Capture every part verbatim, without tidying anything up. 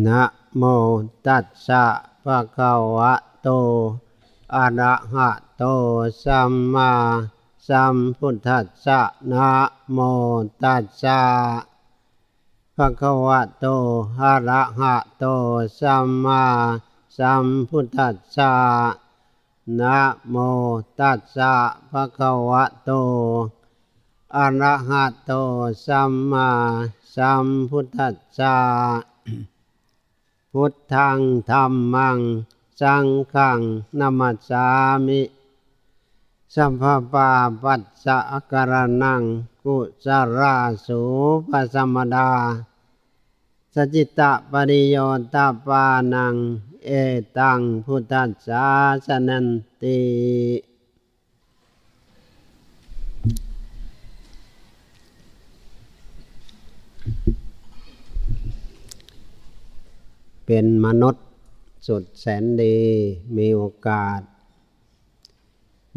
นะโมตัสสะ ภะคะวะโต อะระหะโต สัมมาสัมพุทธัสสะ นะโมตัสสะ ภะคะวะโต อะระหะโต สัมมาสัมพุทธัสสะ นะโมตัสสะ ภะคะวะโต อะระหะโต สัมมาสัมพุทธัสสะ พุทธัง ธัมมัง สังฆัง นะมัสสามิ สัพพะปาปัสสะ อะกะระณัง กุสะลาสูปะสะมะดา สะจิตตะปะริโยตะปานัง เอตัง พุทธัสสาสะนันติ เป็นมนุษย์สุดแสนดี มีโอกาส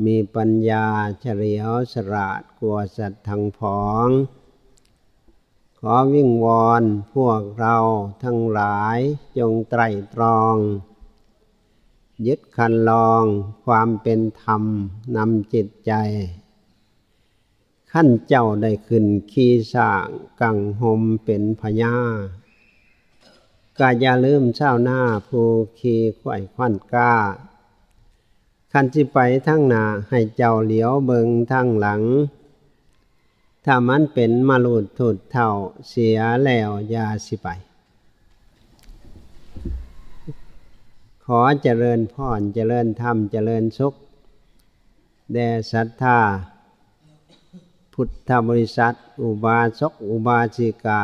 มีปัญญาเฉลียวฉลาดกว่าสัตว์ทั้งผอง ขอวิงวอนพวกเราทั้งหลายจงไตร่ตรอง ยึดคันลองความเป็นธรรมนำจิตใจ คันเจ้าได้ขึ้นขี่ช้างกังห่มเป็นพญา ก็อย่าลืมชาวนาผู้ขี่ควายควันก้า คันสิไปทางหน้าให้เจ้าเหลียวเบิ่งทางหลัง ถ้ามันเป็นมะลูดถูดเถ้าเสียแล้วอย่าสิไป ขอเจริญพร เจริญธรรม เจริญสุข แด่ศรัทธาพุทธบริษัท อุบาสกอุบาสิกา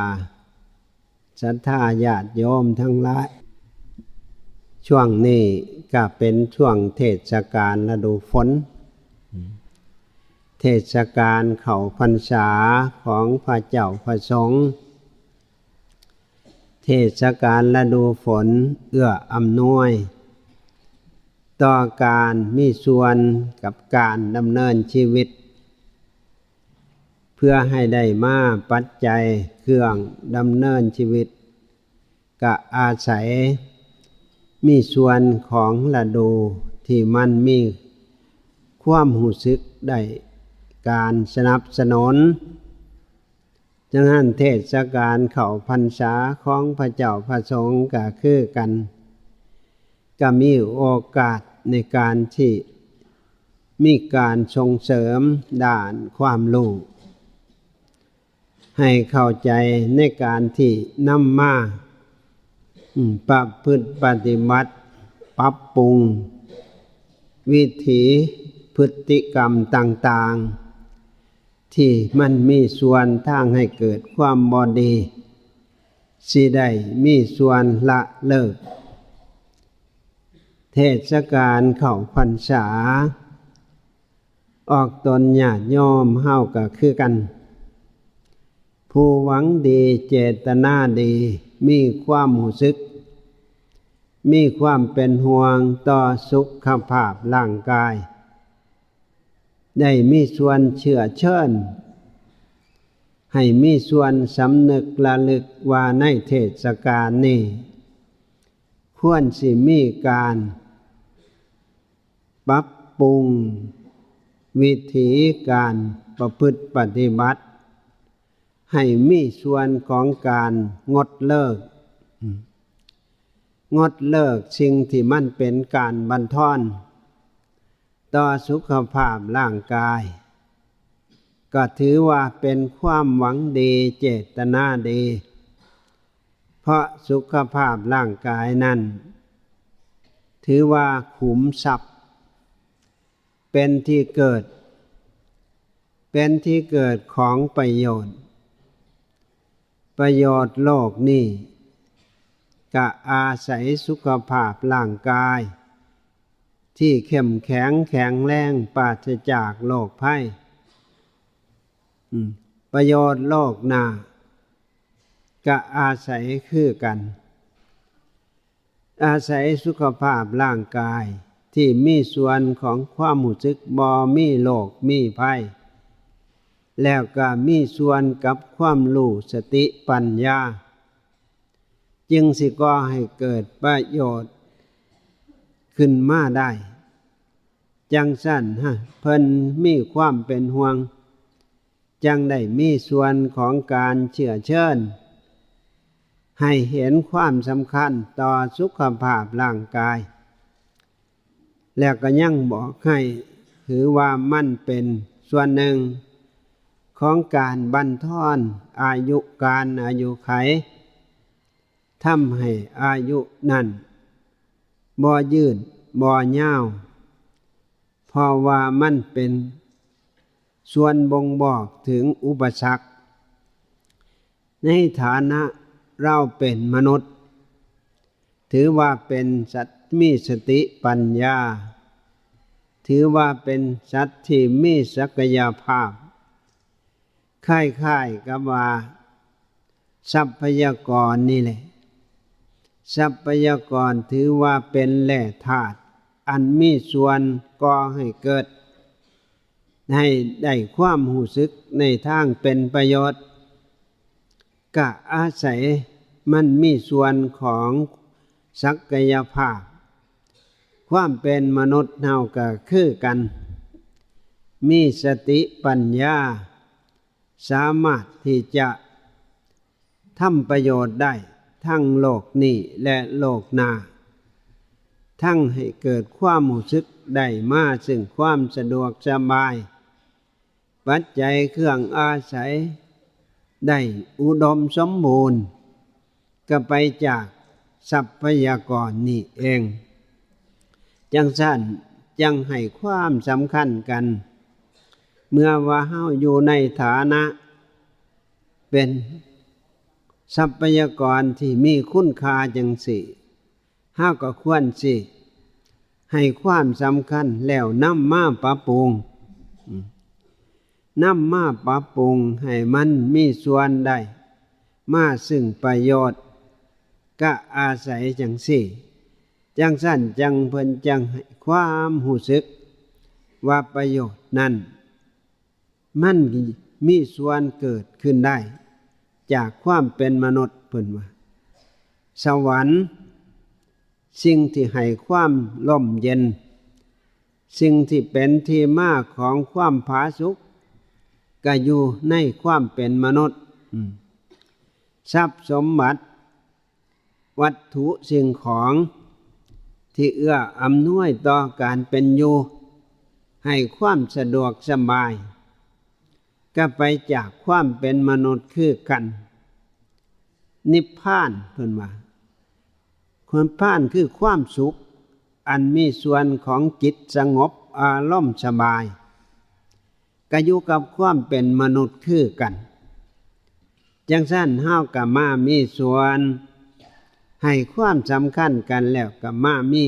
ศรัทธาญาติโยมทั้งหลาย ช่วงนี้ก็เป็นช่วงเทศกาลฤดูฝน เทศกาลเข้าพรรษาของพระเจ้าพระสงฆ์ เทศกาลฤดูฝนเอื้ออำนวย ต่อการมีส่วนกับการดำเนินชีวิต เพื่อให้ได้มาปัจจัยเครื่องดำเนินชีวิต ก็อาศัยมีส่วนของฤดูที่มันมีความรู้สึกได้การสนับสนุน ฉะนั้นเทศกาลเข้าพรรษาของพระเจ้าพระสงฆ์ก็คือกัน ก็มีโอกาสในการที่มีการส่งเสริมด้านความรู้ ให้เข้าใจในการที่นำมา อืม ประพฤติปฏิบัติ ปรับปรุง วิถีพฤติกรรมต่างๆ ที่มันมีส่วนทางให้เกิดความบ่ดี สิได้มีส่วนละเลิก เทศกาลเข้าพรรษา ออกตนญาติโยมเฮาก็คือกัน ผู้หวังดีเจตนาดี มีความรู้สึก มีความเป็นห่วงต่อสุขภาพร่างกาย ได้มีส่วนเชื้อเชิญ ให้มีส่วนสำนึกระลึกว่าในเทศกาลนี้ ควรสิมีการปรับปรุงวิธีการประพฤติปฏิบัติ ให้มีส่วนของการงดเลิก งดเลิกสิ่งที่มันเป็นการบั่นทอนต่อสุขภาพร่างกาย ก็ถือว่าเป็นความหวังดีเจตนาดี เพราะสุขภาพร่างกายนั้น ถือว่าขุมทรัพย์ เป็นที่เกิด เป็นที่เกิดของประโยชน์ ประโยชน์โลกนี้ ก็อาศัยสุขภาพร่างกาย ที่เข้มแข็งแข็งแรงปราศจากโรคภัย อืม ประโยชน์โลกหน้า ก็อาศัยคือกัน อาศัยสุขภาพร่างกายที่มีส่วนของความรู้สึกบ่มีโรคมีภัย แล้วก็มีส่วนกับความรู้สติปัญญา จึงสิก่อให้เกิดประโยชน์ขึ้นมาได้ จั่งซั้นฮะ เพิ่นมีความเป็นห่วง จั่งได้มีส่วนของการเชื้อเชิญ ให้เห็นความสำคัญต่อสุขภาพร่างกาย แล้วก็ยังบอกให้ถือว่ามันเป็นส่วนหนึ่งของการบั่นทอนอายุ การอายุไข ทำให้อายุนั้นบ่ยืนบ่ยาว เพราะว่ามันเป็นส่วนบ่งบอกถึงอุปสรรค ในฐานะเราเป็นมนุษย์ ถือว่าเป็นสัตว์มีสติปัญญา ถือว่าเป็นสัตว์ที่มีศักยภาพ คล้ายๆกับว่าทรัพยากรนี่แหละ ทรัพยากรถือว่าเป็นแร่ธาตุอันมีส่วนก่อให้เกิด ให้ได้ความรู้สึกในทางเป็นประโยชน์ ก็อาศัยมันมีส่วนของศักยภาพ ความเป็นมนุษย์เฮาก็คือกัน มีสติปัญญา สามารถที่จะทำประโยชน์ได้ทั้งโลกนี้และโลกหน้า ทั้งให้เกิดความรู้สึกได้มาซึ่งความสะดวกสบาย ปัจจัยเครื่องอาศัยได้อุดมสมบูรณ์ ก็ไปจากทรัพยากรนี่เอง จั่งซั้นจั่งให้ความสำคัญกัน เมื่อว่าเฮาอยู่ในฐานะเป็นทรัพยากรที่มีคุณค่าจั่งซี้ เฮาก็ควรสิให้ความสำคัญแล้วนำมาปรับปรุง อืม นำมาปรับปรุงให้มันมีส่วนได้มาซึ่งประโยชน์ ก็อาศัยจั่งซี้ จั่งซั้นจั่งเพิ่นจั่งให้ความรู้สึกว่าประโยชน์นั้น มันมีส่วนเกิดขึ้นได้จากความเป็นมนุษย์ เพิ่นว่า สวรรค์ สิ่งที่ให้ความร่มเย็น สิ่งที่เป็นที่มาของความผาสุก ก็อยู่ในความเป็นมนุษย์ อืม ทรัพย์สมบัติ วัตถุสิ่งของที่เอื้ออำนวยต่อการเป็นอยู่ ให้ความสะดวกสบาย ก็ไปจากความเป็นมนุษย์คือกัน นิพพานเพิ่นว่า นิพพานคือความสุขอันมีส่วนของจิตสงบอารมณ์สบาย ก็อยู่กับความเป็นมนุษย์คือกัน จั่งซั้นเฮาก็มามีส่วนให้ความสำคัญกัน แล้วก็มามี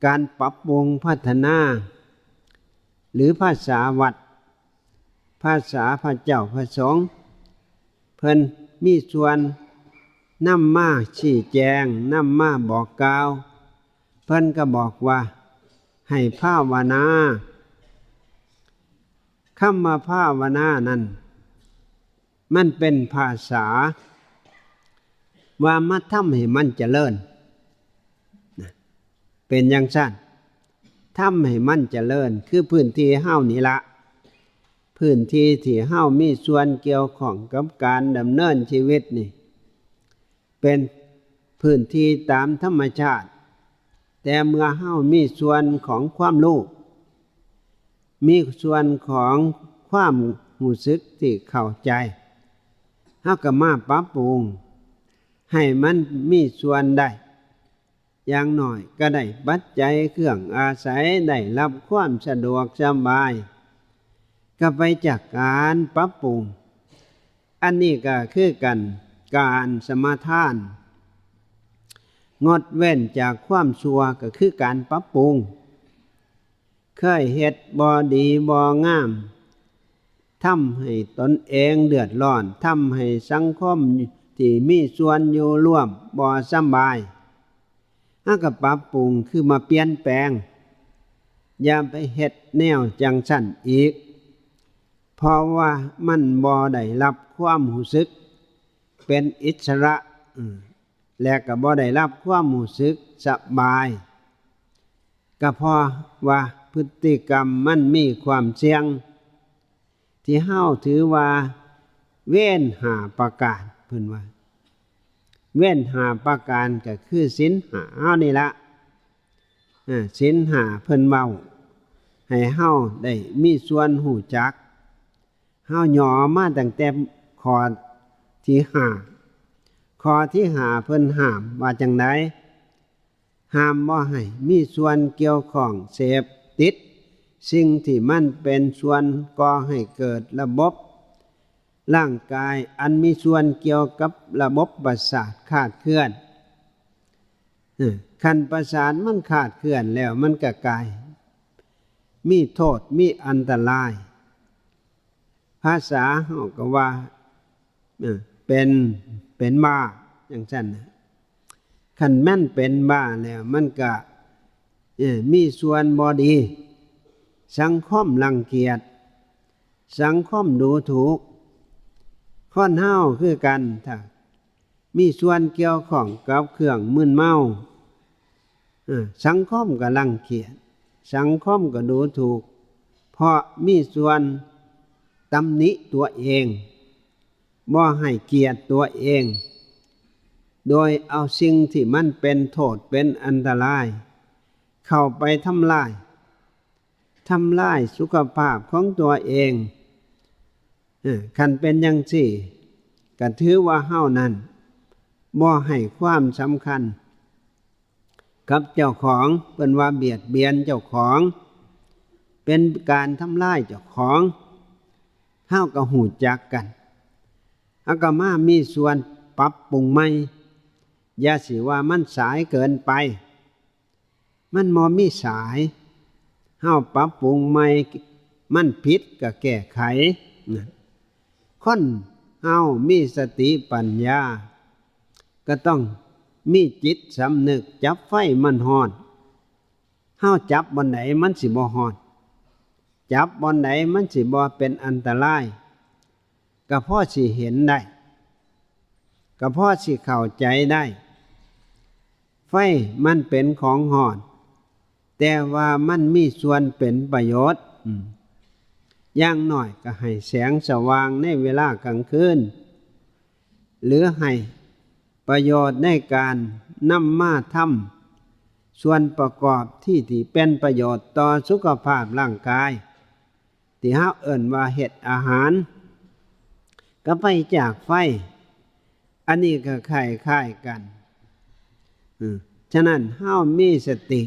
การปรับปรุงพัฒนา หรือภาษาวัด ภาษาพระเจ้าพระสงฆ์ เพิ่นมีส่วนนำมาชี้แจง นำมาบอกกล่าว เพิ่นก็บอกว่าให้ภาวนา คำว่าภาวนานั้น มันเป็นภาษาว่ามาทำให้มันเจริญ นะ เป็นจั่งซั้น ทำให้มันเจริญ คือพื้นที่เฮานี่ละ พื้นที่ที่เฮามีส่วนเกี่ยวข้องกับการดำเนินชีวิตนี่ เป็นพื้นที่ตามธรรมชาติ แต่เมื่อเฮามีส่วนของความรู้ มีส่วนของความรู้สึกที่เข้าใจ เฮาก็มาปรับปรุงให้มันมีส่วนได้ อย่างน้อยก็ได้ปัจจัยเครื่องอาศัย ได้รับความสะดวกสบาย ก็ไปจากการปรับปรุง อันนี้ก็คือกัน การสมาทาน งดเว้นจากความชั่วก็คือการปรับปรุง เคยเฮ็ดบ่ดีบ่งาม ทำให้ตนเองเดือดร้อน ทำให้สังคมที่มีส่วนอยู่ร่วมบ่สำบาย เฮาก็ปรับปรุง คือมาเปลี่ยนแปลง อย่าไปเฮ็ดแนวจั่งซั้นอีก เพราะว่ามันบ่ได้รับความรู้สึกเป็นอิสระ อืม และก็บ่ได้รับความรู้สึกสบาย ก็เพราะว่าพฤติกรรมมันมีความเสี่ยง ที่เฮาถือว่าเวรห้าประการ เพิ่นว่า เวรห้าประการก็คือศีลห้าเฮานี่ละ อ่า ศีลห้าเพิ่นเว้าให้เฮาได้มีส่วนรู้จัก เฮาย่อมาตั้งแต่ข้อที่ห้า ข้อที่ห้าเพิ่นห้ามว่าจั่งใด ห้ามบ่ให้มีส่วนเกี่ยวข้องเสพติด สิ่งที่มันเป็นส่วนก่อให้เกิดระบบร่างกายอันมีส่วนเกี่ยวกับระบบประสาทคลาดเคลื่อน เออ คันประสาทมันคลาดเคลื่อนแล้วมันก็กลายมีโทษมีอันตราย ภาษาเฮาก็ว่า เออ เป็น เป็นบ้าจั่งซั้นน่ะ คันแม่นเป็นบ้าแล้วมันก็ เออ มีส่วนบ่ดี สังคมรังเกียจ สังคมดูถูก คนเฮาคือกัน ถ้ามีส่วนเกี่ยวข้องกับเครื่องมึนเมา เออ สังคมก็รังเกียจ สังคมก็ดูถูก เพราะมีส่วนตำหนิตัวเอง บ่ให้เกียรติตัวเอง โดยเอาสิ่งที่มันเป็นโทษเป็นอันตราย เข้าไปทำลาย ทำลายสุขภาพของตัวเอง เออ คันเป็นจั่งซี้ ก็ถือว่าเฮานั้นบ่ให้ความสำคัญกับเจ้าของ เพิ่นว่าเบียดเบียนเจ้าของ เป็นการทำลายเจ้าของ เฮาก็รู้จักกัน เฮาก็มามีส่วนปรับปรุงใหม่ อย่าสิว่ามันสายเกินไป มันบ่มีสาย เฮาปรับปรุงใหม่ มันผิดก็แก้ไข นะ คนเฮามีสติปัญญา ก็ต้องมีจิตสำนึก จับไฟมันฮ้อน เฮาจับบ่อนใดมันสิบ่ฮ้อน จับบ่อนใดมันสิบ่เป็นอันตราย ก็พอสิเห็นได้ ก็พอสิเข้าใจได้ ไฟมันเป็นของฮ้อน แต่ว่ามันมีส่วนเป็นประโยชน์ อืม อย่างน้อยก็ให้แสงสว่างในเวลากลางคืน หรือให้ประโยชน์ในการนำมาทำส่วนประกอบที่ ที่เป็นประโยชน์ต่อสุขภาพร่างกาย ที่เฮาเอิ้นว่าเฮ็ดอาหาร ก็ไปจากไฟ อันนี้ก็คล้ายๆกัน อืม ฉะนั้นเฮามีสติ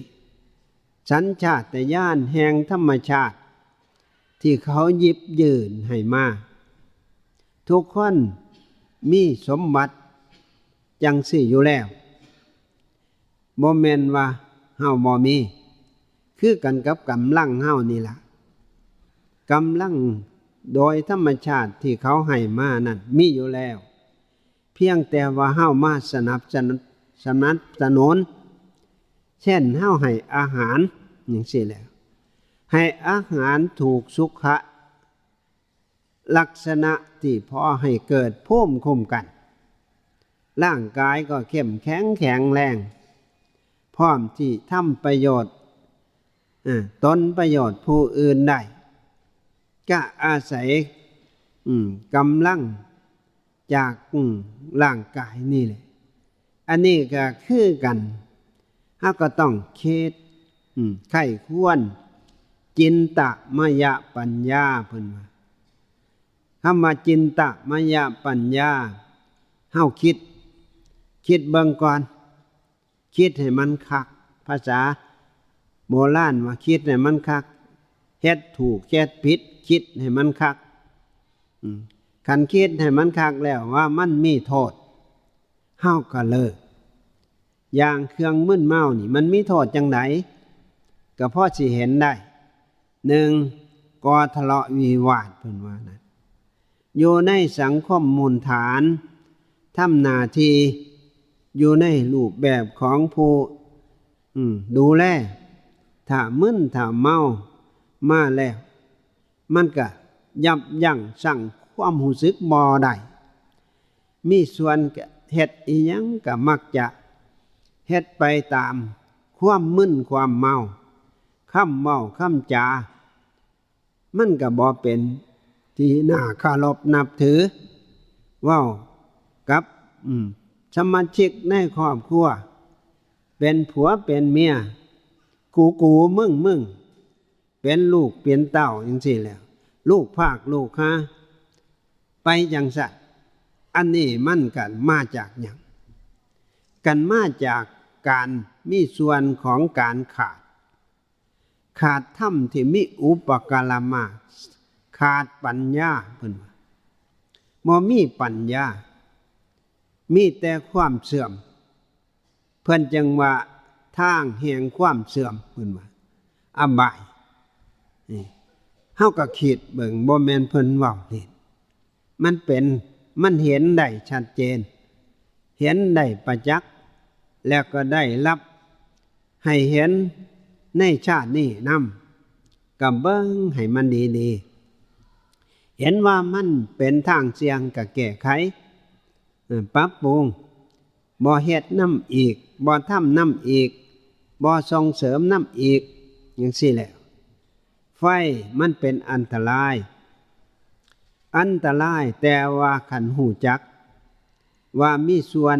สัญชาตญาณแห่งธรรมชาติ ที่เขาหยิบยื่นให้มา ทุกคนมีสมบัติจั่งซี้อยู่แล้ว บ่แม่นว่าเฮาบ่มี คือกันกับกำลังเฮานี่ล่ะ กำลังโดยธรรมชาติที่เขาให้มานั่นมีอยู่แล้ว เพียงแต่ว่าเฮามาสนับสนุน สนับสนุน เช่นเฮาให้อาหารจั่งซี้แหละ ให้อาหารถูกสุขลักษณะที่พอให้เกิดภูมิคุ้มกัน ร่างกายก็เข้มแข็งแข็งแรง พร้อมที่ทำประโยชน์ เอ่อ ตนประโยชน์ผู้อื่นได้ ก็อาศัย อืม กำลังจาก อืม ร่างกายนี่แหละ อันนี้ก็คือกัน เฮาก็ต้องคิด อืม ใคร่ครวญ จินตมยปัญญา เพิ่นว่า คำว่าจินตมยปัญญา เฮาคิด คิดเบิ่งก่อน คิดให้มันคัก ภาษาโบราณว่าคิดให้มันคัก เฮ็ดถูกเฮ็ดผิด คิดให้มันคัก อืม คันคิดให้มันคักแล้วว่ามันมีโทษ เฮาก็เลิก อย่างเครื่องมึนเมานี่มันมีโทษจั่งใด ก็พอสิเห็นได้ หนึ่ง ก่อทะเลาะวิวาท เพิ่นว่านะ อยู่ในสังคมมูลฐาน ทำหน้าที่อยู่ในรูปแบบของผู้ อืม ดูแล ถ้ามึนถ้าเมามาแล้ว มันก็ยับยั้งชั่งความรู้สึกบ่ได้ มีส่วน เฮ็ดอีหยังก็มักจะเฮ็ดไปตามความมึนความเมา คำเว้าคำจา มันก็บ่เป็นที่น่าเคารพนับถือ เว้ากับ อืม สมาชิกในครอบครัว เป็นผัวเป็นเมีย กูกูมึงมึง เป็นลูกเป็นเต้าจั่งซี้แหละ ลูกพากลูกหา ไปจั่งซั้น อันนี้มันก็มาจากหยัง กันมาจากการมีส่วนของการขาด ขาดธรรมที่มีอุปการะมา ขาดปัญญา เพิ่นว่า บ่มีปัญญา มีแต่ความเสื่อม เพิ่นจึงว่าทางแห่งความเสื่อม เพิ่นว่า อบาย นี่ เฮาก็คิดเบิ่ง บ่แม่นเพิ่นเว้าเล่น มันเป็น มันเห็นได้ชัดเจน เห็นได้ประจักษ์ แล้วก็ได้รับให้เห็นในชาตินี้นำ ก็เบิ่งให้มันดีๆ เห็นว่ามันเป็นทางเสี่ยงก็แก้ไข เอ่อ ปรับปรุง บ่เฮ็ดนำอีก บ่ทำนำอีก บ่ส่งเสริมนำอีก จั่งซี้แหละ ไฟมันเป็นอันตราย อันตราย แต่ว่าคันฮู้จักว่ามีส่วน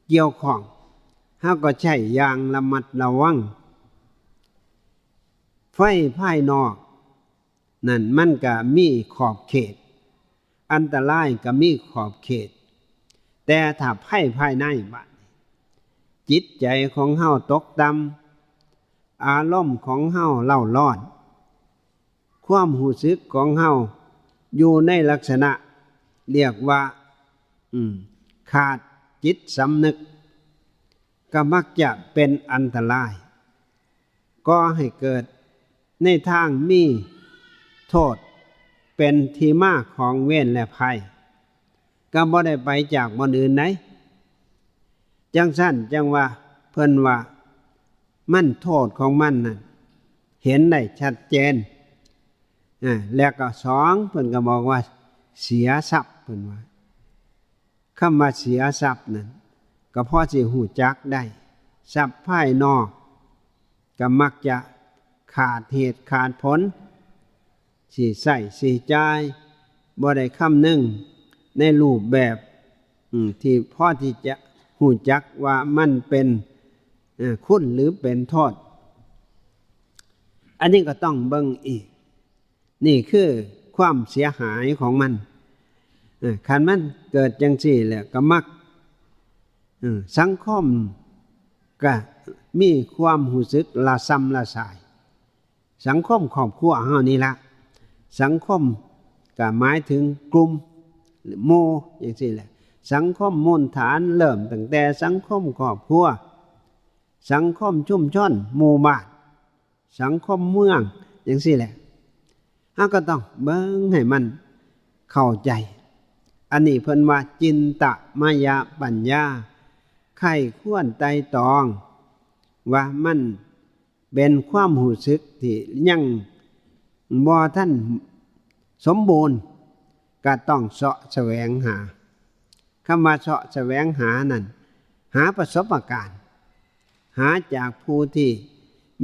เกี่ยวข้อง เฮาก็ใช้อย่างระมัดระวัง ไฟภายนอกนั่นมันก็มีขอบเขต อันตรายก็มีขอบเขต แต่ถ้าไฟภายในบาดนี้ จิตใจของเฮาตกต่ำ อารมณ์ของเฮาเร่าร้อน ความรู้สึกของเฮาอยู่ในลักษณะ เรียกว่า อืม ขาดจิตสำนึก ก็มักจะเป็นอันตราย ก่อให้เกิดในทางมีโทษ เป็นที่มาของเวรและภัย ก็บ่ได้ไปจากบ่อนอื่นใด จั่งซั้นจั่งว่า เพิ่นว่ามันโทษของมันนั่นเห็นได้ชัดเจน อ่า แล้วก็สอง เพิ่นก็บอกว่าเสียทรัพย์ เพิ่นว่า คำว่าเสียทรัพย์นั่น ก็พอสิฮู้จักได้ ทรัพย์ภายนอก ก็มักจะขาดเหตุขาดผล สิใช้สิจ่าย บ่ได้คำนึงในรูปแบบ อืม ที่พอที่จะฮู้จักว่ามันเป็น เอ่อ คุณหรือเป็นโทษ อันนี้ก็ต้องเบิ่งอีก นี่คือความเสียหายของมัน เอ่อ คันมันเกิดจั่งซี้แหละก็มัก เอ่อ สังคมก็มีความรู้สึกระส่ำระสาย สังคมครอบครัวเฮานี่ละ สังคมก็หมายถึงกลุ่มหมู่จั่งซี้แหละ สังคมมูลฐานเริ่มตั้งแต่สังคมครอบครัว สังคมชุมชนหมู่บ้าน สังคมเมืองจั่งซี้แหละ เฮาก็ต้องเบิ่งให้มันเข้าใจ อันนี้เพิ่นว่าจินตมยปัญญา ใคร่ครวญไตร่ตรอง ว่ามันเป็นความรู้สึกที่ยังบ่ทันสมบูรณ์ ก็ต้องเสาะแสวงหา คำว่าเสาะแสวงหานั่น หาประสบการณ์ หาจากผู้ที่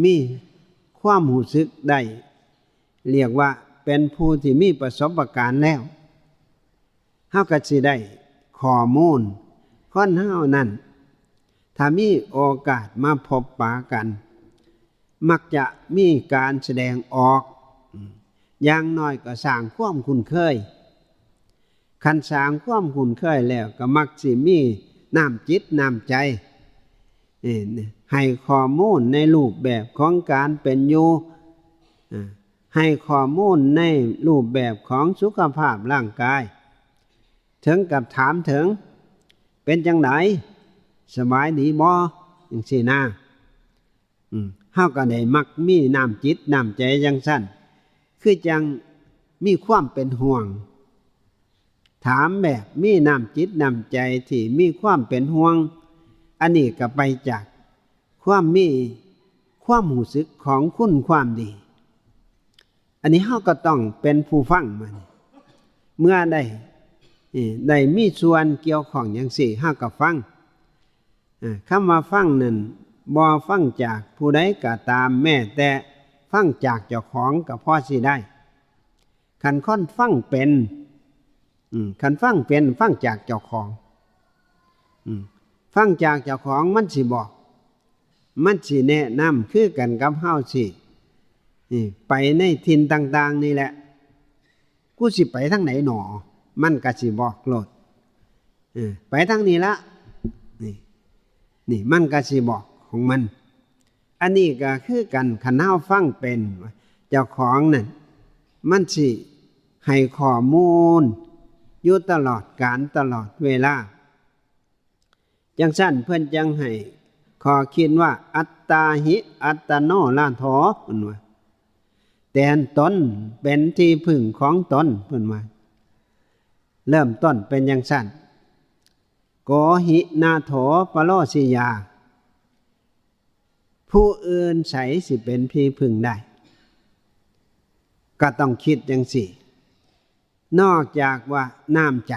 มีความรู้สึกได้ เรียกว่าเป็นผู้ที่มีประสบการณ์แล้ว เฮาก็สิได้ข้อมูล คนเฮานั่น ถ้ามีโอกาสมาพบปะกัน มักจะมีการแสดงออก อย่างน้อยก็สร้างความคุ้นเคย คันสร้างความคุ้นเคยแล้วก็มักสิมีน้ำจิตน้ำใจ เอ่อ ให้ข้อมูลในรูปแบบของการเป็นอยู่ อ่า ให้ข้อมูลในรูปแบบของสุขภาพร่างกาย ถึงกับถามถึง เป็นจั่งใด สบายดีบ่ จั่งซี้นะ อืม เฮาก็ได้มักมีน้ำจิตน้ำใจจั่งซั้น คือจั่งมีความเป็นห่วง ถามแบบมีน้ำจิตน้ำใจที่มีความเป็นห่วง อันนี้ก็ไปจากความมีความรู้สึกของคุณความดี อันนี้เฮาก็ต้องเป็นผู้ฟังมัน เมื่อได้ ได้มีส่วนเกี่ยวข้องจั่งซี้ เฮาก็ฟัง คำว่าฟังนั่น บ่ฟังจากผู้ใดก็ตาม แม้แต่ฟังจากเจ้าของก็พอสิได้ คันคนฟังเป็น คันฟังเป็น ฟังจากเจ้าของ ฟังจากเจ้าของมันสิบอก มันสิแนะนำคือกันกับเฮาสิไปในถิ่นต่างๆนี่แหละ กูสิไปทางไหนหนอ มันก็สิบอกโลด ไปทางนี้ละ นี่ นี่มันก็สิบอกของมัน อันนี้ก็คือกัน คันเฮาฟังเป็น เจ้าของนั่น มันสิให้ข้อมูลอยู่ตลอดกาลตลอดเวลา จั่งซั้นเพิ่นจั่งให้ข้อคิดว่า อัตตาหิ อัตตโนนาโถ เพิ่นว่า แต่ตนเป็นที่พึ่งของตน เพิ่นว่า เริ่มต้นเป็นจั่งซั้น โกหินาโถปโรสิยา ผู้อื่นไสสิเป็นที่พึ่งได้ ก็ต้องคิดจั่งซี้ นอกจากว่าน้ำใจ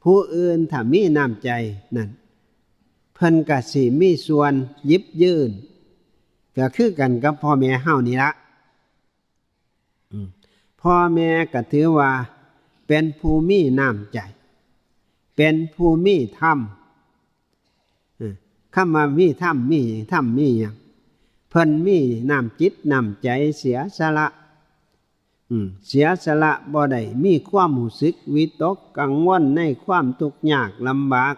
ผู้อื่นถ้ามีน้ำใจนั่น เพิ่นก็สิมีส่วนหยิบยื่น ก็คือกันกับพ่อแม่เฮานี่ละ พ่อแม่ก็ถือว่าเป็นผู้มีน้ำใจ เป็นผู้มีธรรม คำว่ามีธรรม มีธรรม มีหยัง เพิ่นมีน้ำจิตน้ำใจเสียสละ เสียสละบ่ได้มีความรู้สึกวิตกกังวลในความทุกข์ยากลำบาก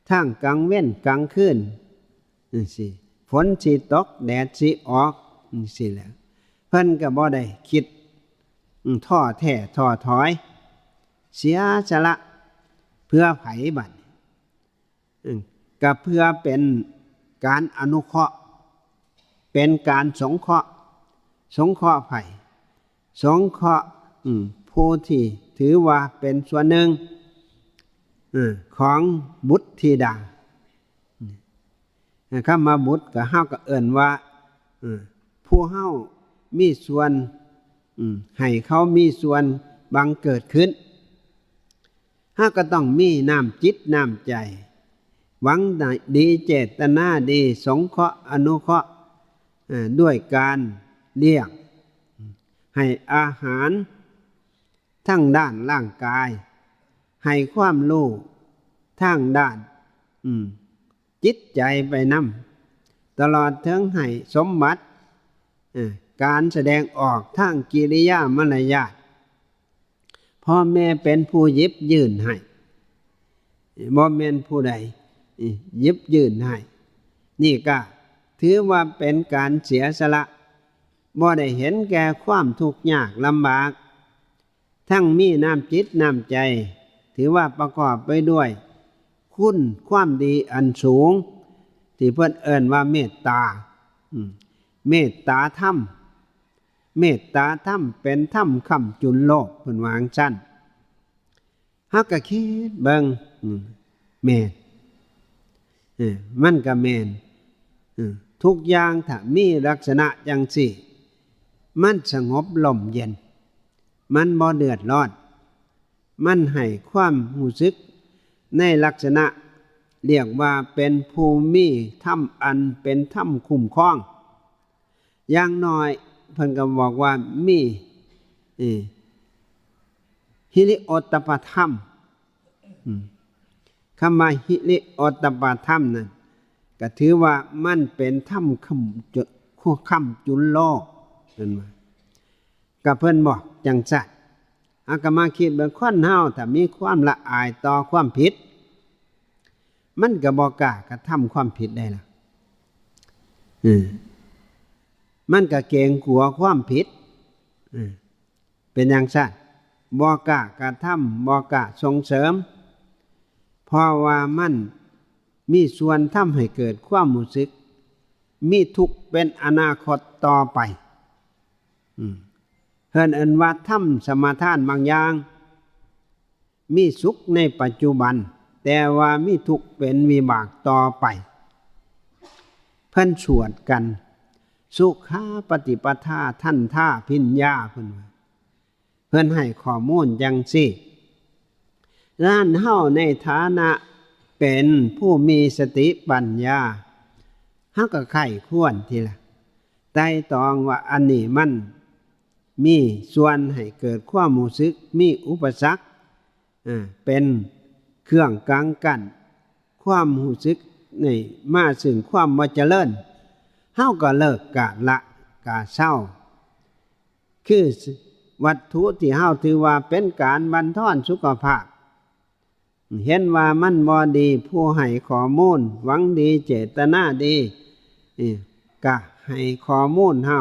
ทั้งกลางเว็นกลางคืน จั่งซี้ ฝนสิตกแดดสิออก จั่งซี้แหละ เพิ่นก็บ่ได้คิดท้อแท้ท้อถอย เสียสละเพื่อไผบัดนี้ ก็เพื่อเป็นการอนุเคราะห์ เป็นการสงเคราะห์ สงเคราะห์ไผ สงเคราะห์ผู้ที่ถือว่าเป็นส่วนหนึ่งของบุตรธิดา คำว่าบุตรก็เฮาก็เอิ้นว่าผู้เฮามีส่วน ให้เขามีส่วนบังเกิดขึ้น เฮาก็ต้องมีน้ำจิตน้ำใจ หวังดีเจตนาดี สงเคราะห์อนุเคราะห์ด้วยการเลี้ยง ให้อาหารทางด้านร่างกาย ให้ความรู้ทางด้านจิตใจไปนำ ตลอดถึงให้สมบัติ การแสดงออกทางกิริยามารยาท พ่อแม่เป็นผู้หยิบยื่นให้ บ่แม่นผู้ใดหยิบยื่นให้ นี่ก็ถือว่าเป็นการเสียสละ บ่ได้เห็นแก่ความทุกข์ยากลำบาก ทั้งมีน้ำจิตน้ำใจ ถือว่าประกอบไปด้วยคุณความดีอันสูง ที่เพิ่นเอิ้นว่าเมตตา เมตตาธรรม เมตตาธรรมเป็นธรรมค้ำจุนโลก เพิ่นว่าจั่งซั้น เฮาก็คิดเบิ่ง แม่น มันก็แม่น ทุกอย่างถ้ามีลักษณะจั่งซี้ มันสงบร่มเย็น มันบ่เดือดร้อน มันให้ความรู้สึกในลักษณะ เรียกว่าเป็นผู้มีธรรมอันเป็นธรรมคุ้มครอง อย่างน้อยเพิ่นก็บอกว่ามีฮิริโอตปปธรรม คำว่าฮิริโอตปปธรรมนั่นก็ถือว่ามันเป็นธรรมค้ำจุนโลก เพิ่นว่า ก็เพิ่นบอกจั่งซั้น เฮาก็มาคิดเบิ่ง คนเฮาถ้ามีความละอายต่อความผิด มันก็บ่กล้ากระทำความผิดได้ล่ะ มันก็เกรงกลัวความผิด เป็นจั่งซั้น บ่กล้ากระทำ บ่กล้าส่งเสริม เพราะว่ามันมีส่วนทำให้เกิดความรู้สึก มีทุกข์เป็นอนาคตต่อไป เพิ่นเอิ้นว่าทำสมาทานบางอย่าง มีสุขในปัจจุบัน แต่ว่ามีทุกข์เป็นวิบากต่อไป เพิ่นสวดกัน สุขาปฏิปทาทันทาภิญญา เพิ่นว่า เพิ่นให้ข้อมูลจั่งซี้ นั้นเฮาในฐานะเป็นผู้มีสติปัญญา เฮาก็ใคร่ครวญทีละ ไตร่ตรองว่าอันนี้มันมีส่วนให้เกิดความรู้สึก มีอุปสรรค อ่า เป็นเครื่องกังกั้นความรู้สึกนี่มาซึ่งความบ่เจริญ เฮาก็เลิกกะละกะเซา คือวัตถุที่เฮาถือว่าเป็นการบั่นทอนสุขภาพ เห็นว่ามันบ่ดี ผู้ให้ข้อมูลหวังดีเจตนาดี เอ้ย กะให้ข้อมูลเฮา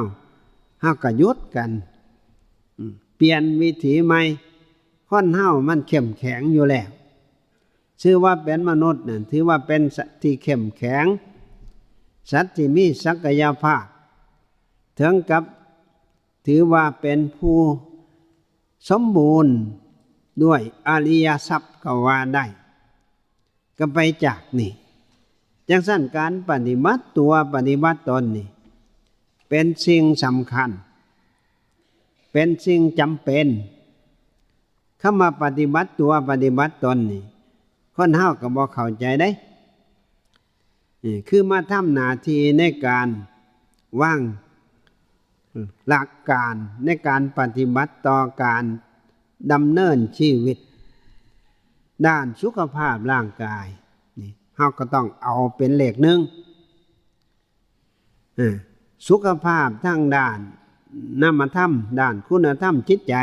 เฮาก็หยุดกัน อืม เปลี่ยนวิถีใหม่ คนเฮามันเข้มแข็งอยู่แล้ว ชื่อว่าเป็นมนุษย์นั่น ถือว่าเป็นสัตว์ที่เข้มแข็ง สัตว์ที่มีศักยภาพ ถึงกับถือว่าเป็นผู้สมบูรณ์ด้วยอริยทรัพย์ก็ว่าได้ ก็ไปจากนี่ จังซั่นการปฏิบัติตัวปฏิบัติตนนี่ เป็นสิ่งสำคัญ เป็นสิ่งจำเป็น คำว่าปฏิบัติตัวปฏิบัติตนนี่ คนเฮาก็บ่เข้าใจเด้ นี่คือมาทำหน้าที่ในการวางหลักการในการปฏิบัติต่อการดำเนินชีวิต ด้านสุขภาพร่างกาย นี่เฮาก็ต้องเอาเป็นเลขหนึ่ง เออ สุขภาพทางด้านนามธรรม ด้านคุณธรรมจิตใจ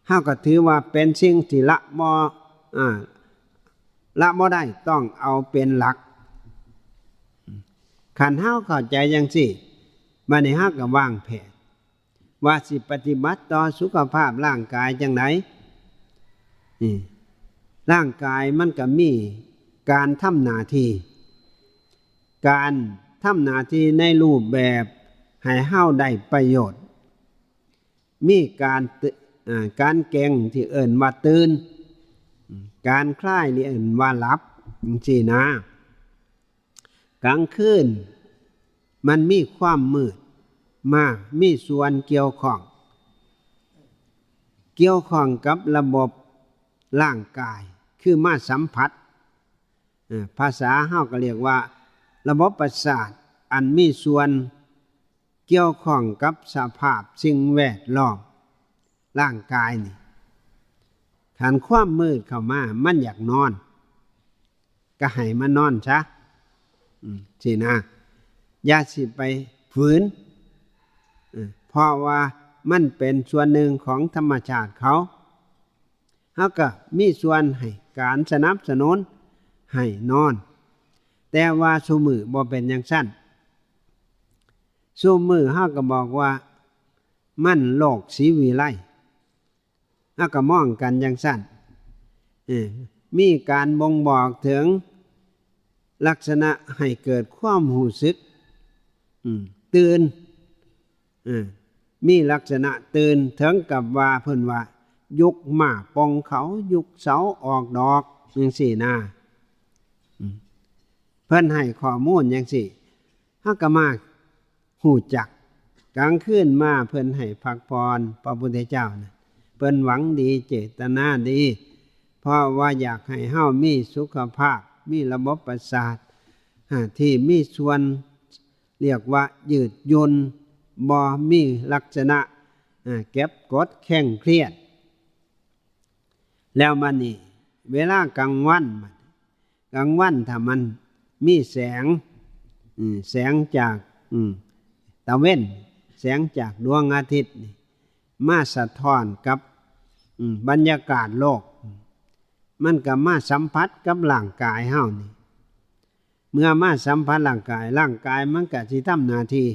เฮาก็ถือว่าเป็นสิ่งที่ละบ่ อ่า ละบ่ได้ ต้องเอาเป็นหลัก คันเฮาเข้าใจจังซี่ บัดนี้เฮาก็วางแผน ว่าสิปฏิบัติต่อสุขภาพร่างกายจังได นี่ ร่างกายมันก็มีการทำหน้าที่ การทำหน้าที่ในรูปแบบให้เฮาได้ประโยชน์ มีการตึ- อ่า การเก่งที่เอิ้นว่าตื่น การคลายนี่เอิ้นว่าหลับ จังซี่นะ กลางคืนมันมีความมืดมามีส่วนเกี่ยวข้อง เกี่ยวข้องกับระบบร่างกาย คือมาสัมผัส เอ่อ ภาษาเฮาก็เรียกว่าระบบประสาท อันมีส่วนเกี่ยวข้องกับสภาพสิ่งแวดล้อมร่างกายนี่ คันความมืดเข้ามา มันอยากนอน ก็ให้มันนอนซะ อืม สินะ อย่าสิไปฝืน เออ เพราะว่ามันเป็นส่วนหนึ่งของธรรมชาติเขา เฮาก็มีส่วนให้การสนับสนุนให้นอน แต่ว่าซุมื้อบ่เป็นจั่งซั้น ซุมื้อเฮาก็บอกว่ามันโลกศรีวิไล เฮาก็มองกันจั่งซั้น เออ มีการบ่งบอกถึงลักษณะให้เกิดความรู้สึก อืม ตื่น เออ มีลักษณะตื่น ถึงกับว่าเพิ่นว่า ยุคม้าป่องเขา ยุคเสาออกดอก จั่งซี้นะ อืม เพิ่นให้ข้อมูลจั่งซี้ เฮาก็มา ฮู้จัก กลางคืนมาเพิ่นให้พักผ่อน พระพุทธเจ้านะ เพิ่นหวังดีเจตนาดี เพราะว่าอยากให้เฮามีสุขภาพ มีระบบประสาท อ่า ที่มีส่วน เรียกว่ายืดหยุ่น บ่มีลักษณะ อ่า เก็บกดเคร่งเครียด แล้วมานี่ เวลากลางวัน กลางวันถ้ามันมีแสง อืม แสงจาก อืม ตะเว็น แสงจากดวงอาทิตย์นี่ มาสะท้อนกับ อืม บรรยากาศโลก มันก็มาสัมผัสกับร่างกายเฮานี่ เมื่อมาสัมผัสร่างกาย ร่างกายมันก็สิทำหน้าที่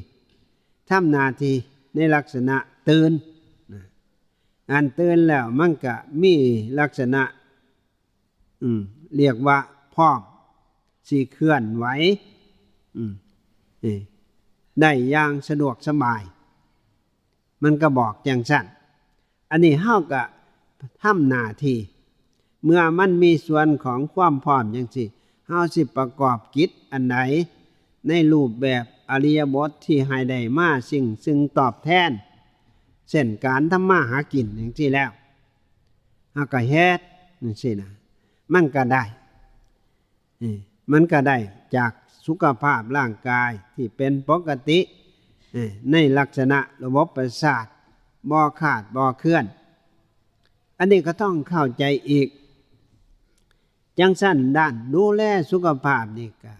ทำหน้าที่ในลักษณะตื่นนะ อันตื่นแล้วมันก็มีลักษณะ อืม เรียกว่าพร้อมสิเคลื่อนไหว อืม นี่ ได้อย่างสะดวกสบาย มันก็บอกจั่งซั้น อันนี้เฮาก็ทำหน้าที่ เมื่อมันมีส่วนของความพร้อมจั่งซี้ เฮาสิประกอบกิจอันใด ในรูปแบบอริยบทที่ให้ได้มาซึ่ง ซึ่งตอบแทน เช่นการทำมาหากินจั่งซี้แล้ว เฮาก็เฮ็ด จั่งซี้นะ มันก็ได้ เออ มันก็ได้จากสุขภาพร่างกายที่เป็นปกติ เออ ในลักษณะระบบประสาทบ่ขาดบ่เคลื่อน อันนี้ก็ต้องเข้าใจอีก จั่งซั้นด้านดูแลสุขภาพนี่ก็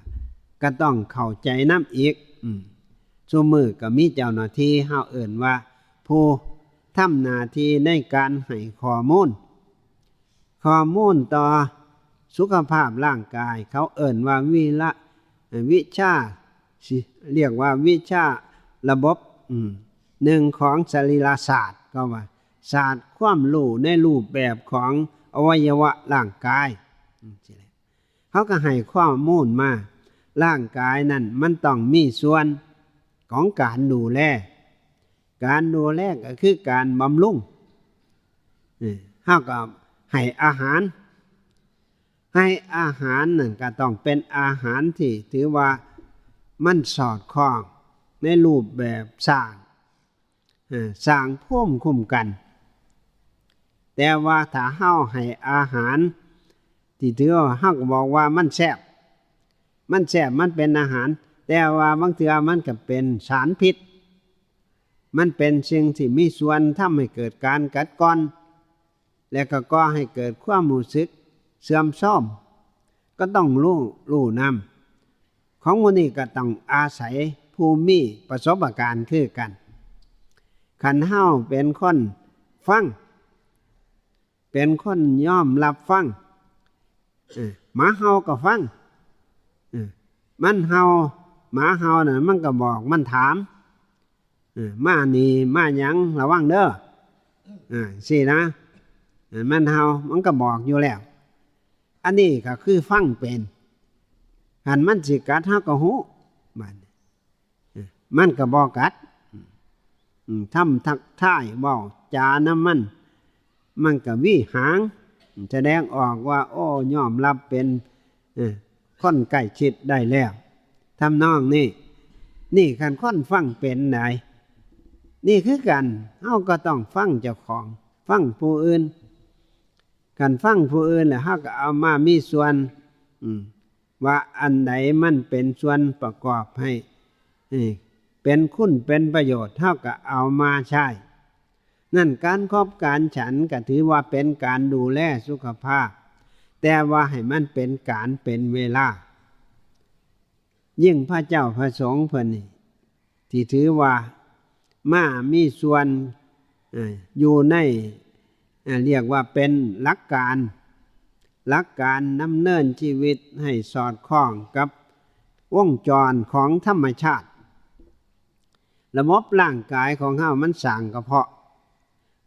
ก็ต้องเข้าใจนำอีก อืม ซุมื้อก็มีเจ้าหน้าที่ เฮาเอิ้นว่าผู้ทำหน้าที่ในการให้ข้อมูล ข้อมูลต่อสุขภาพร่างกาย เขาเอิ้นว่าวิระ เอ่อ วิชา สิเรียกว่าวิชาระบบ อืม หนึ่งของสรีรศาสตร์ ก็ว่าศาสตร์ความรู้ในรูปแบบของอวัยวะร่างกาย อืม ซี้แหละ เขาก็ให้ข้อมูลมา ร่างกายนั่นมันต้องมีส่วนของการดูแล การดูแลก็คือการบำรุง เออ เขาก็ให้อาหาร ให้อาหารนั่นก็ต้องเป็นอาหารที่ถือว่ามันสอดคล้องในรูปแบบสร้าง เออ สร้างภูมิคุ้มกัน แต่ว่าถ้าเฮาให้อาหารที่ถือว่าเฮาก็บอกว่ามันแซ่บ มันแซ่บ มันเป็นอาหาร แต่ว่าบางเทื่อมันก็เป็นสารพิษ มันเป็นสิ่งที่มีส่วนทำให้เกิดการกัดกร่อน และก็ก่อให้เกิดความรู้สึกเสื่อมทราม ก็ต้องรู้ รู้นำ ของหมู่นี้ก็ต้องอาศัยผู้มีประสบการณ์คือกัน คันเฮาเป็นคนฟัง เป็นคนยอมรับฟัง เออ หมาเห่าก็ฟัง เออ มันเห่า หมาเห่าน่ะ มันก็บอก มันถาม เออ มานี่ มาหยัง ระวังเด้อ อ่า ซี้นะ เออ มันเห่า มันก็บอกอยู่แล้ว อันนี้ก็คือฟังเป็น คันมันสิกัด เฮาก็ฮู้ บัดนี้ เออ มันก็บ่กัด อืม ทำทักทาย เว้าจานำมัน มันก็หวีหาง แสดงออกว่า โอ้ ยอมรับเป็น เออ คนใกล้ชิดได้แล้ว ทำนองนี้ นี่คันคนฟังเป็นได นี่คือกัน เฮาก็ต้องฟังเจ้าของ ฟังผู้อื่น คันฟังผู้อื่นแล้ว เฮาก็เอามามีส่วน อืม ว่าอันใดมันเป็นส่วนประกอบให้ เออ เป็นคุณเป็นประโยชน์ เฮาก็เอามาใช้ นั่นการคบการฉันก็ถือว่าเป็นการดูแลสุขภาพ แต่ว่าให้มันเป็นการเป็นเวลา ยิ่งพระเจ้าพระสงฆ์เพิ่นนี่ ที่ถือว่ามามีส่วน เอ่อ อยู่ใน เอ่อ เรียกว่าเป็นหลักการ หลักการดำเนินชีวิตให้สอดคล้องกับวงจรของธรรมชาติ ระบบร่างกายของเฮามันสร้างกระเพาะ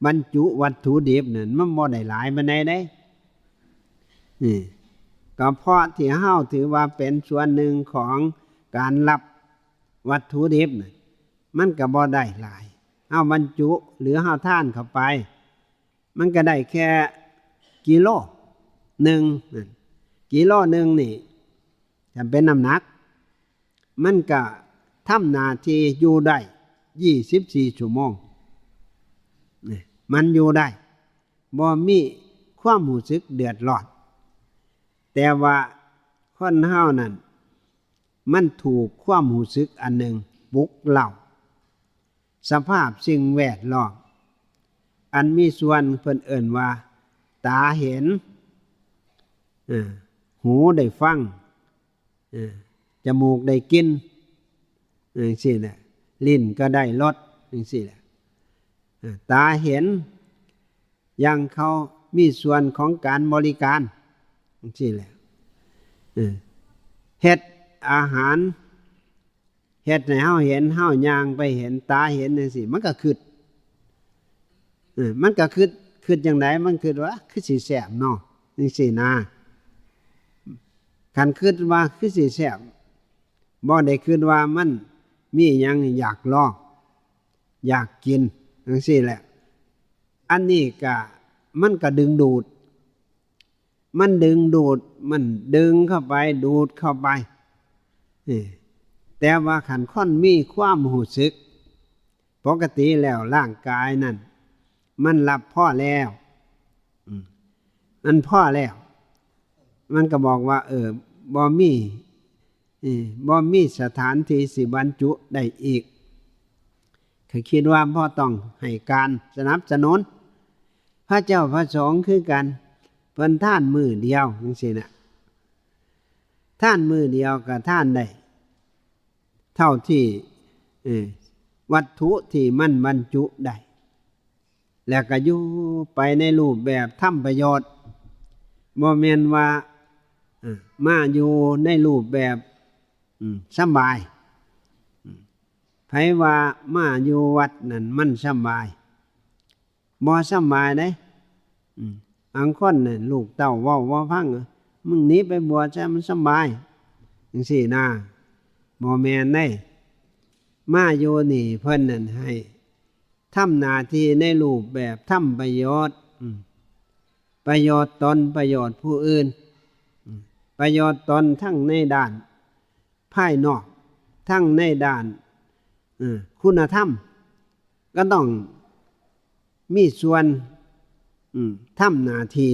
บรรจุวัตถุดิบนั่นมันบ่ได้หลายปานใดเด้ นี่ กระเพาะที่เฮาถือว่าเป็นส่วนหนึ่งของการรับวัตถุดิบน่ะ มันก็บ่ได้หลาย เฮาบรรจุหรือเฮาทานเข้าไป มันก็ได้แค่กิโลหนึ่งนั่น กิโลหนึ่งนี่ ถ้าเป็นน้ำหนัก มันก็ทำหน้าที่อยู่ได้ยี่สิบสี่ชั่วโมง นี่ มันอยู่ได้ บ่มีความรู้สึกเดือดร้อน แต่ว่าคนเฮานั่น มันถูกความรู้สึกอันหนึ่งปลุกเร้า สภาพสิ่งแวดล้อม อันมีส่วนเพิ่นเอิ้นว่า ตาเห็น เออ หูได้ฟัง เออ จมูกได้กลิ่น เออ จั่งซี้แหละ ลิ้นก็ได้รส จั่งซี้แหละ เออ ตาเห็น อย่างเขามีส่วนของการบริการ จั่งซี้แหละ เออ เฮ็ดอาหาร เฮ็ดให้เฮาเห็น เฮาย่างไปเห็น ตาเห็นจั่งซี้ มันก็คิด เออ มันก็คิด คิดจั่งใด มันคิดว่า คือสิแซ่บเนาะ จั่งซี้นะ คันคิดว่าคือสิแซ่บ บ่ได้คิดว่ามันมีหยังอยากลอง อยากกิน จั่งซี้แหละ อันนี้ก็ มันก็ดึงดูด มันดึงดูด มันดึงเข้าไป ดูดเข้าไป นี่ แต่ว่าคันคนมีความรู้สึก ปกติแล้วร่างกายนั่น มันรับพอแล้ว อืม มันพอแล้ว มันก็บอกว่า เออ บ่มี เออ บ่มีสถานที่สิบรรจุได้อีก ก็คิดว่าบ่ต้องให้การสนับสนุน พระเจ้าพระสงฆ์คือกัน เพิ่นทานมื้อเดียวจังซี้น่ะ ทานมื้อเดียวก็ทานได้ เท่าที่ เออ วัตถุที่มันบรรจุได้ แล้วก็อยู่ไปในรูปแบบทำประโยชน์ บ่แม่นว่า เออ มาอยู่ในรูปแบบ อืม สำบาย อืม ไผว่ามาอยู่วัดนั่นมันสำบาย บ่สำบายเด้ อืม บางคนน่ะลูกเต้าเว้าบ่ฟัง มึงหนีไปบวชซะมันสำบาย จังซี้นะ บ่แม่นเด้ มาอยู่นี่เพิ่นนั่นให้ทำหน้าที่ในรูปแบบทำประโยชน์ อืม ประโยชน์ตน ประโยชน์ผู้อื่น อืม ประโยชน์ตนทั้งในด้านภายนอก ทั้งในด้าน เออ คุณธรรม ก็ต้องมีส่วน อืม ทำหน้าที่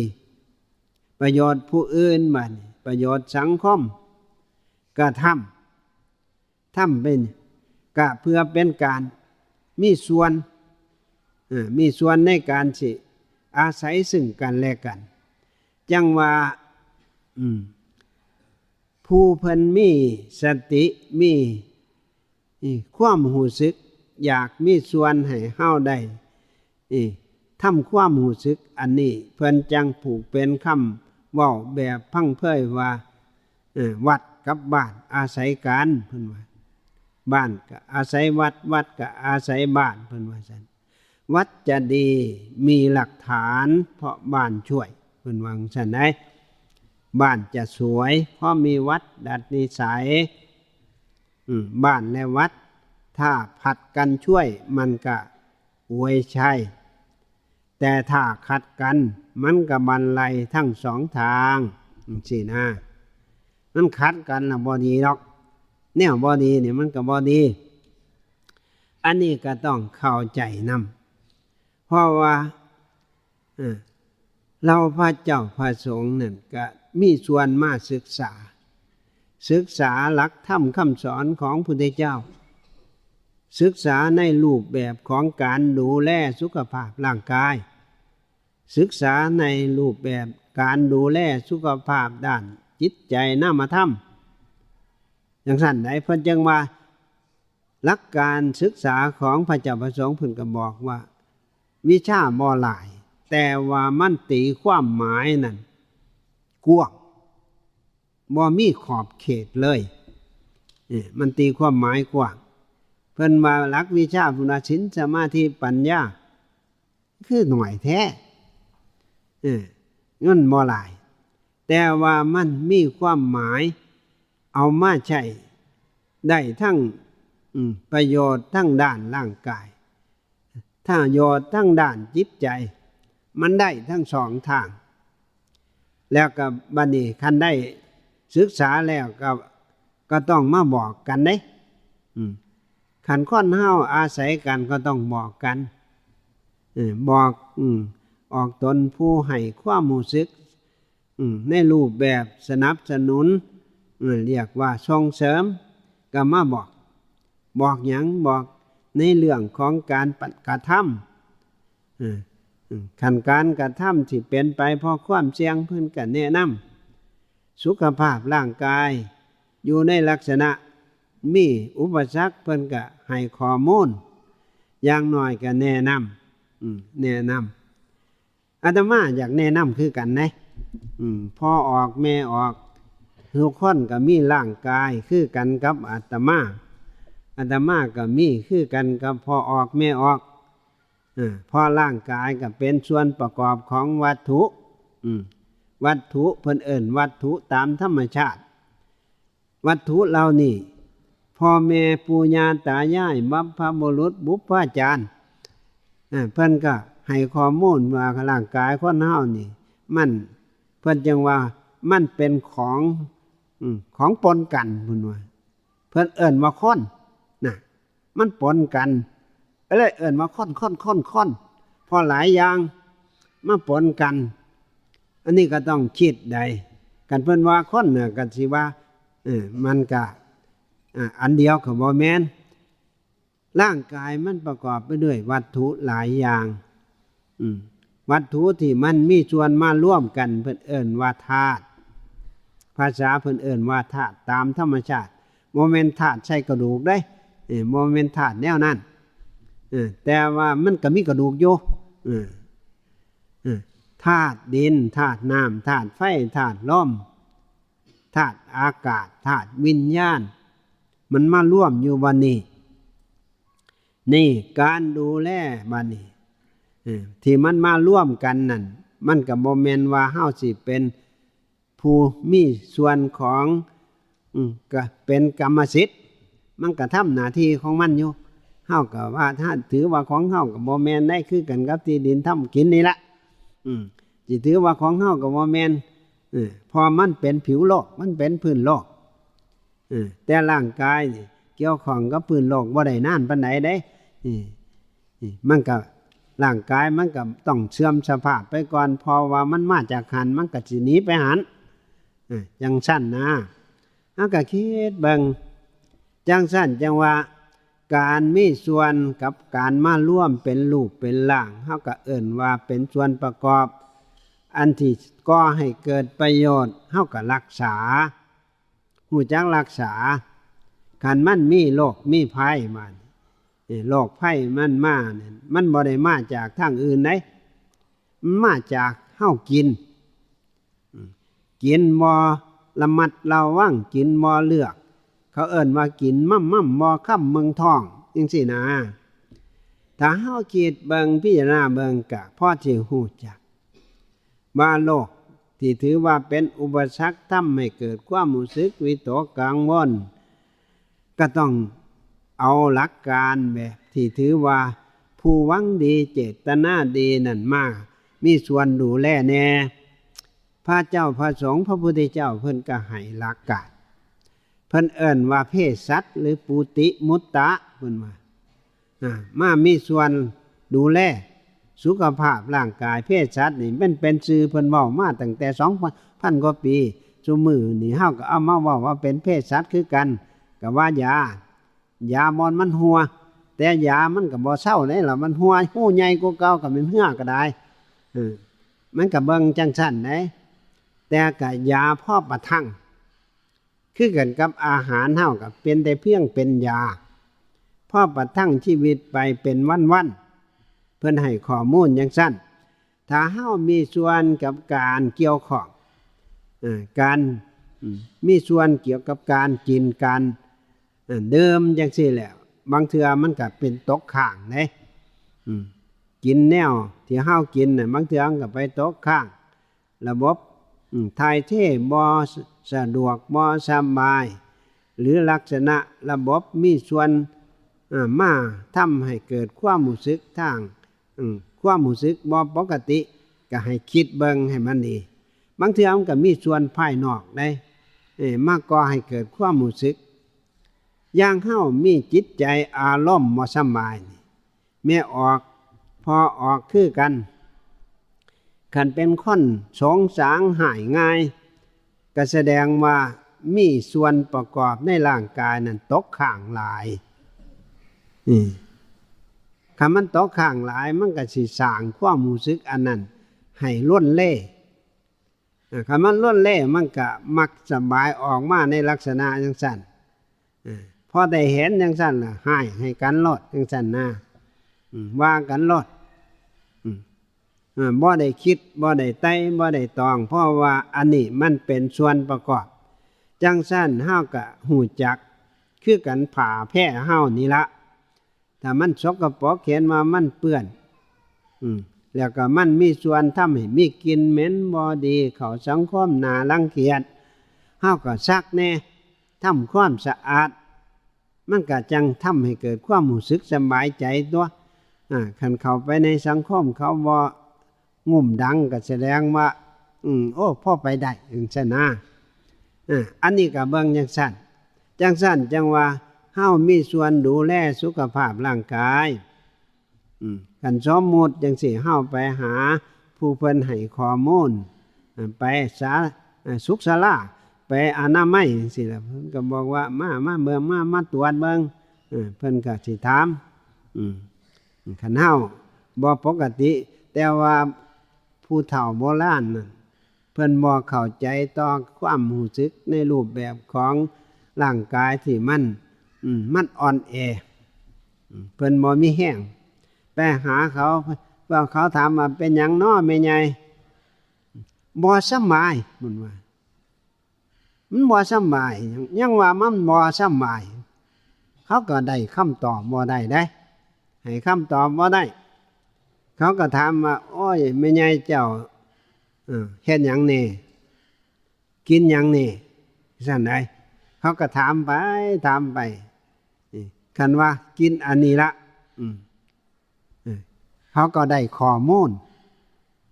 ประโยชน์ผู้อื่น บัดนี้ประโยชน์สังคม ก็ทำ ทำเป็น ก็เพื่อเป็นการมีส่วน เออ มีส่วนในการสิอาศัยซึ่งกันและกัน จั่งว่า อืม ผู้เพิ่นมีสติ มี นี่ ความรู้สึกอยากมีส่วนให้เฮาได้ นี่ ทำความรู้สึกอันนี้ เพิ่นจั่งผูกเป็นคำเว้าแบบพังเพยว่า เออ วัดกับบ้านอาศัยกัน เพิ่นว่า บ้านก็อาศัยวัด วัดก็อาศัยบ้าน เพิ่นว่าซั่น วัดจะดีมีหลักฐาน เพราะบ้านช่วย เพิ่นว่าซั่นได๋ บ้านจะสวย เพราะมีวัดดัดนิสัย อืม บ้านและวัด ถ้าผัดกันช่วย มันก็อวยชัย แต่ถ้าขัดกัน มันก็บันไลทั้งสองทาง จังซี้นะ มันขัดกันน่ะบ่ดีดอก แนวบ่ดีนี่มันก็บ่ดี อันนี้ก็ต้องเข้าใจนำ เพราะว่า เออ เราพระเจ้าพระสงฆ์นั่นก็มีส่วนมาศึกษา ศึกษาหลักธรรมคำสอนของพุทธเจ้า ศึกษาในรูปแบบของการดูแลสุขภาพร่างกาย ศึกษาในรูปแบบการดูแลสุขภาพด้านจิตใจนามธรรม จั่งซั่นได๋ เพิ่นจั่งว่า หลักการศึกษาของพระเจ้าพระสงฆ์เพิ่นก็บอกว่า วิชาบ่หลาย แต่ว่ามันตีความหมายนั่นกว้าง บ่มีขอบเขตเลย เอ้อ มันตีความหมายกว้าง เพิ่นว่าหลักวิชาพุทธศีลสมาธิปัญญา คือน้อยแท้ เออ มันบ่หลาย แต่ว่ามันมีความหมาย เอามาใช้ได้ทั้ง อืม ประโยชน์ทั้งด้านร่างกาย ประโยชน์ทั้งด้านจิตใจ มันได้ทั้งสองทาง แล้วก็บัดนี้คันได้ศึกษาแล้วก็ ก็ต้องมาบอกกันเด้ อืม คันคนเฮาอาศัยกันก็ต้องบอกกัน เออ บอก อืม ออกตนผู้ให้ความรู้สึก อืม ในรูปแบบสนับสนุน อืม เรียกว่าส่งเสริม ก็มาบอก บอกหยัง บอกในเรื่องของการปฏิ กระทำ เออ อืม คันการกระทำที่เป็นไปเพราะความเสี่ยง เพิ่นก็แนะนำ สุขภาพร่างกาย อยู่ในลักษณะมีอุปสรรค เพิ่นก็ให้ข้อมูล อย่างน้อยก็แนะนำ อืม แนะนำ อาตมาอยากแนะนำคือกันเด้ อืม พ่อออกแม่ออก ทุกคนก็มีร่างกายคือกันกับอาตมา อาตมาก็มีคือกันกับพ่อออกแม่ออก เออ เพราะร่างกายก็เป็นส่วนประกอบของวัตถุ อืม วัตถุเพิ่นเอิ้นวัตถุตามธรรมชาติ วัตถุเหล่านี้ พ่อแม่ปู่ย่าตายาย บรรพบุรุษ บุพกาจารย์ เออ เพิ่นก็ให้ข้อมูลว่าร่างกายคนเฮานี่ มัน เพิ่นจั่งว่ามันเป็นของ อืม ของปนกัน เพิ่นว่า เพิ่นเอิ้นว่าคน น่ะ มันปนกัน ก็เลยเอิ้นว่าคน คน คน คน เพราะหลายอย่างมาปนกัน อันนี้ก็ต้องคิดได้ คันเพิ่นว่าคนน่ะก็สิว่า เออ มันก็ อ่า อันเดียวก็บ่แม่น ร่างกายมันประกอบไปด้วยวัตถุหลายอย่าง อืม วัตถุที่มันมีส่วนมารวมกัน เพิ่นเอิ้นว่าธาตุ ภาษาเพิ่นเอิ้นว่าธาตุตามธรรมชาติ บ่แม่นธาตุใส่กระดูกเด้ เออ บ่แม่นธาตุแนวนั้น เออ แต่ว่ามันก็มีกระดูกอยู่ เออ เออ ธาตุดิน ธาตุน้ำ ธาตุไฟ ธาตุลม ธาตุอากาศ ธาตุวิญญาณ มันมารวมอยู่บัดนี้ นี่การดูแลบัดนี้ เออ ที่มันมารวมกันนั่น มันก็บ่แม่นว่าเฮาสิเป็นผู้มีส่วนของ อืม ก็เป็นกรรมสิทธิ์ มันก็ทำหน้าที่ของมันอยู่ เฮาก็ว่าถ้าถือว่าของเฮาก็บ่แม่นได้ คือกันกับที่ดินทำกินนี่ละ อืม สิถือว่าของเฮาก็บ่แม่น เออ เพราะมันเป็นผิวโลก มันเป็นพื้นโลก เออ แต่ร่างกายนี่เกี่ยวข้องกับพื้นโลกบ่ได้นานปานใดเด้ เออ เออ มันก็ ร่างกายมันก็ต้องเสื่อมสภาพไปก่อน เพราะว่ามันมาจากหั้น มันก็สิหนีไปหั้น เออ จั่งซั้นนะ เฮาก็คิดเบิ่ง จั่งซั้นจั่งว่า การมีส่วนกับการมารวมเป็นรูปเป็นร่าง เฮาก็เอิ้นว่าเป็นส่วนประกอบ อันที่ก่อให้เกิดประโยชน์ เฮาก็รักษา ฮู้จักรักษา คันมันมีโรคมีภัยมานี่ เอ้ย โรคภัยมันมาเนี่ย มันบ่ได้มาจากทางอื่นเด้ มันมาจากเฮากิน อืม กินบ่ระมัดระวัง กินบ่เลือก เขาเอิ้นว่ากินม่ำๆ บ่คำเมืองท้อง จั่งซี้นะ ถ้าเฮาคิดเบิ่ง พิจารณาเบิ่ง ก็พอสิฮู้จัก ว่าโรคที่ถือว่าเป็นอุปสรรคทำให้เกิดความรู้สึกวิตกกังวล ก็ต้องเอาหลักการแบบที่ถือว่าผู้หวังดีเจตนาดีนั่นมามีส่วนดูแลแน่ พระเจ้าพระสงฆ์พระพุทธเจ้าเพิ่นก็ให้หลักการ เพิ่นเอิ้นว่าเภสัชหรือปูติมุตตะ เพิ่นว่า อ่า มามีส่วนดูแลสุขภาพร่างกาย เภสัชนี่มันเป็นชื่อเพิ่นเว้ามาตั้งแต่สองพันกว่าปี ซุมื้อนี้เฮาก็เอามาเว้าว่าเป็นเภสัชคือกัน ก็ว่ายา ยาบ่อนมันหัว แต่ยามันก็บ่เซาเด้ล่ะ มันหัว ฮูใหญ่กว่าเก่า ก็แม่นเหือก็ได้ เออ มันก็เบิ่งจั่งซั้นเด้ แต่ก็ยาพอประทัง คือกันกับอาหารเฮาก็เป็นแต่เพียงเป็นยา พอประทังชีวิตไปเป็นวันๆ เพิ่นให้ข้อมูลจั่งซั้น ถ้าเฮามีส่วนกับการเกี่ยวข้อง เอ่อ การ อืม มีส่วนเกี่ยวกับการกิน การ เอ่อ ดื่มจั่งซี้แหละ บางเทื่อมันก็เป็นตกค้างเด้ อืม กินแนวที่เฮากินน่ะ บางเทื่อมันก็ไปตกค้าง ระบบ อืม ถ่ายเทบ่สะดวก บ่สบาย หรือลักษณะระบบมีส่วน เอ่อ มาทำให้เกิดความรู้สึกทาง อืม ความรู้สึกบ่ปกติ ก็ให้คิดเบิ่งให้มันดี บางเทื่อมันก็มีส่วนภายนอกเด้ เอ้ย มาก่อให้เกิดความรู้สึก อย่างเฮามีจิตใจอารมณ์บ่สำบายนี่ แม่ออก พ่อออกคือกัน คันเป็นคนโสงสางฮ้ายง่าย ก็แสดงว่ามีส่วนประกอบในร่างกายนั่นตกค้างหลาย อืม คันมันตกค้างหลาย มันก็สิสร้างความรู้สึกอันนั้นให้ลนเล อ่า คันมันลนเล มันก็มักสบายออกมาในลักษณะจั่งซั้น อ่า พอได้เห็นจั่งซั้นล่ะ ฮ้ายให้กันโลดจั่งซั้นนะ อืม ว่ากันโลด อืม อ่า บ่ได้คิด บ่ได้ไตร่ บ่ได้ตรอง เพราะว่าอันนี้มันเป็นส่วนประกอบ จั่งซั้นเฮาก็ฮู้จัก คือกันผ้าแพรเฮานี่ละ ถ้ามันสกปรก เห็นว่ามันเปื้อน อืม แล้วก็มันมีส่วนทำให้มีกลิ่นเหม็นบ่ดี เข้าสังคมน่ารังเกียจ เฮาก็ซักแหน่ ทำความสะอาด มันก็จั่งทำให้เกิดความรู้สึกสบายใจตั๊ว อ่า คันเข้าไปในสังคมเขาบ่งุ่มดังก็แสดงว่า อืม โอ้ พอไปได้ จั่งซั้นนะ อ่า อันนี้ก็เบิ่งจั่งซั้น จั่งซั้นจั่งว่าเฮามีส่วนดูแลสุขภาพร่างกาย อืม คันสมมุติจั่งซี้ เฮาไปหาผู้เพิ่นให้ข้อมูล อ่าไปสาอ่าสุขศาลา ไปอนามัยจังซี้ล่ะ เพิ่นก็บอกว่า มา มาเบิ่ง มา มาตรวจเบิ่ง เออ เพิ่นก็สิถาม อืม คันเฮาบ่ปกติ แต่ว่าผู้เฒ่าโบราณนั่น เพิ่นบ่เข้าใจต่อความรู้สึกในรูปแบบของร่างกายที่มัน อืม มันอ่อนแอ อืม เพิ่นบ่มีแฮง ไปหาเขา พวกเขาถามว่า เป็นหยังน้อแม่ใหญ่ บ่สำบาย เพิ่นว่า มันบ่สำบาย ยังว่ามันบ่สำบาย เขาก็ได้คำตอบบ่ได้เด้ ให้คำตอบบ่ได้ เขาก็ถามว่า โอ้ย แม่ใหญ่เจ้า เออ เฮ็ดหยังแหน่ กินหยังแหน่ ซั่นใด เขาก็ถามไป ถามไป นี่ คันว่ากินอันนี้ละ อืม เออ เขาก็ได้ข้อมูล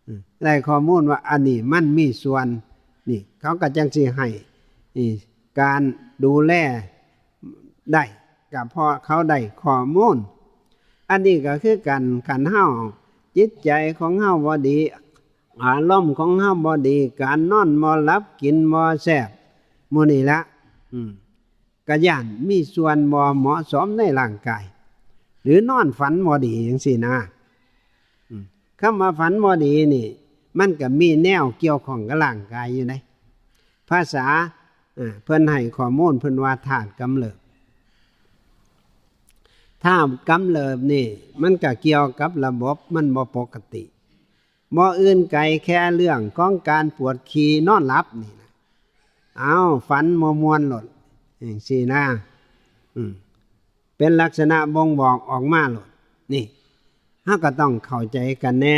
เออ ได้ข้อมูลว่าอันนี้มันมีส่วน นี่ เขาก็จั่งสิให้ นี่ การดูแลได้ ก็เพราะเขาได้ข้อมูล อันนี้ก็คือกัน คันเฮา จิตใจของเฮาบ่ดี อารมณ์ของเฮาบ่ดี การนอนบ่หลับ กินบ่แซ่บ หมู่นี้ละ อืม ก็ย้านมีส่วนบ่เหมาะสมในร่างกาย หรือนอนฝันบ่ดีจั่งซี้นะ อืม คำว่าฝันบ่ดีนี่ มันก็มีแนวเกี่ยวข้องกับร่างกายอยู่เด้ ภาษา เอ่อ เพิ่นให้ข้อมูล เพิ่นว่าธาตุกำเริบ ธาตุกำเริบนี่ มันก็เกี่ยวกับระบบมันบ่ปกติ บ่อื่นไกลแค่เรื่องของการปวดขี้นอนหลับนี่นะ เอา ฝันบ่ม่วนโลด จั่งซี้นะ อืม เป็นลักษณะบ่งบอกออกมาโลด นี่ เฮาก็ต้องเข้าใจกันแหน่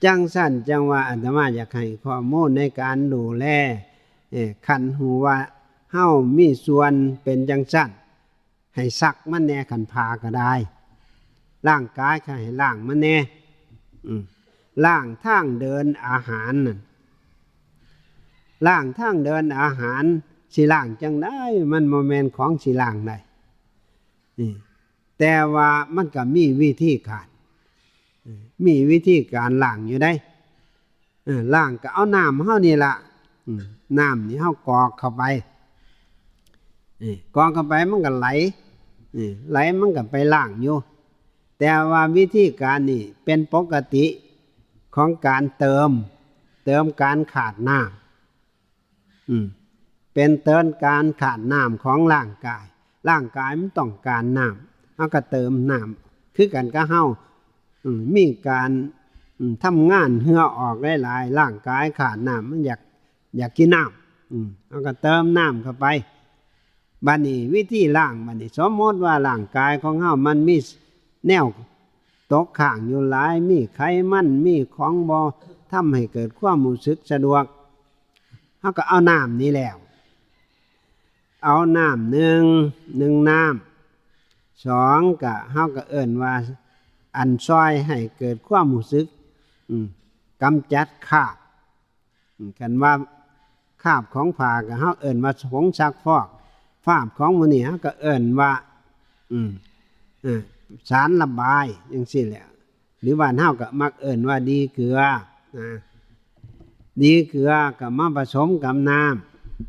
จั่งซั้นจั่งว่าอาตมาอยากให้ข้อมูลในการดูแล เอ่อ คันฮู้ว่าเฮามีส่วนเป็นจั่งซั้น ให้ซักมันแหน่ คันผ่าก็ได้ ร่างกายก็ให้ล้างมันแหน่ อืม ล้างทางเดินอาหารนั่น ล้างทางเดินอาหาร สิล้างจั่งใด มันบ่แม่นของสิล้างได้ นี่ แต่ว่ามันก็มีวิธีการ เออ มีวิธีการล้างอยู่เด้ เออ ล้างก็เอาน้ำเฮานี่ล่ะ อืม น้ำนี่เฮากรอกเข้าไป เออ กรอกเข้าไปมันก็ไหล เออ ไหลมันก็ไปล้างอยู่ แต่ว่าวิธีการนี่เป็นปกติของการเติม เติมการขาดน้ำ อืม เป็นเติมการขาดน้ำของร่างกาย ร่างกายมันต้องการน้ำ เฮาก็เติมน้ำ คือกันกับเฮา อืม มีการ อืม ทำงานเหงื่อออกหลายๆ ร่างกายขาดน้ำ มันอยาก อยากกินน้ำ อืม เฮาก็เติมน้ำเข้าไป บัดนี้วิธีล้าง บัดนี้สมมติว่าร่างกายของเฮามันมีแนวตกค้างอยู่หลาย มีไขมัน มีของบ่ทำให้เกิดความรู้สึกสะดวก เฮาก็เอาน้ำนี่แล้ว เอาน้ำหนึ่ง หนึ่งน้ำ สองก็ เฮาก็เอิ้นว่า อันซ่อยให้เกิดความรู้สึก อืม กำจัดคราบ อืม คันว่าคราบของผ้าก็ เฮาเอิ้นว่าผงซักฟอก คราบของหมู่นี้ เฮาก็เอิ้นว่า อืม เออ สารระบาย จั่งซี้แหละ หรือบ้านเฮาก็มักเอิ้นว่าดีเกลือ นะ ดีเกลือก็มาผสมกับน้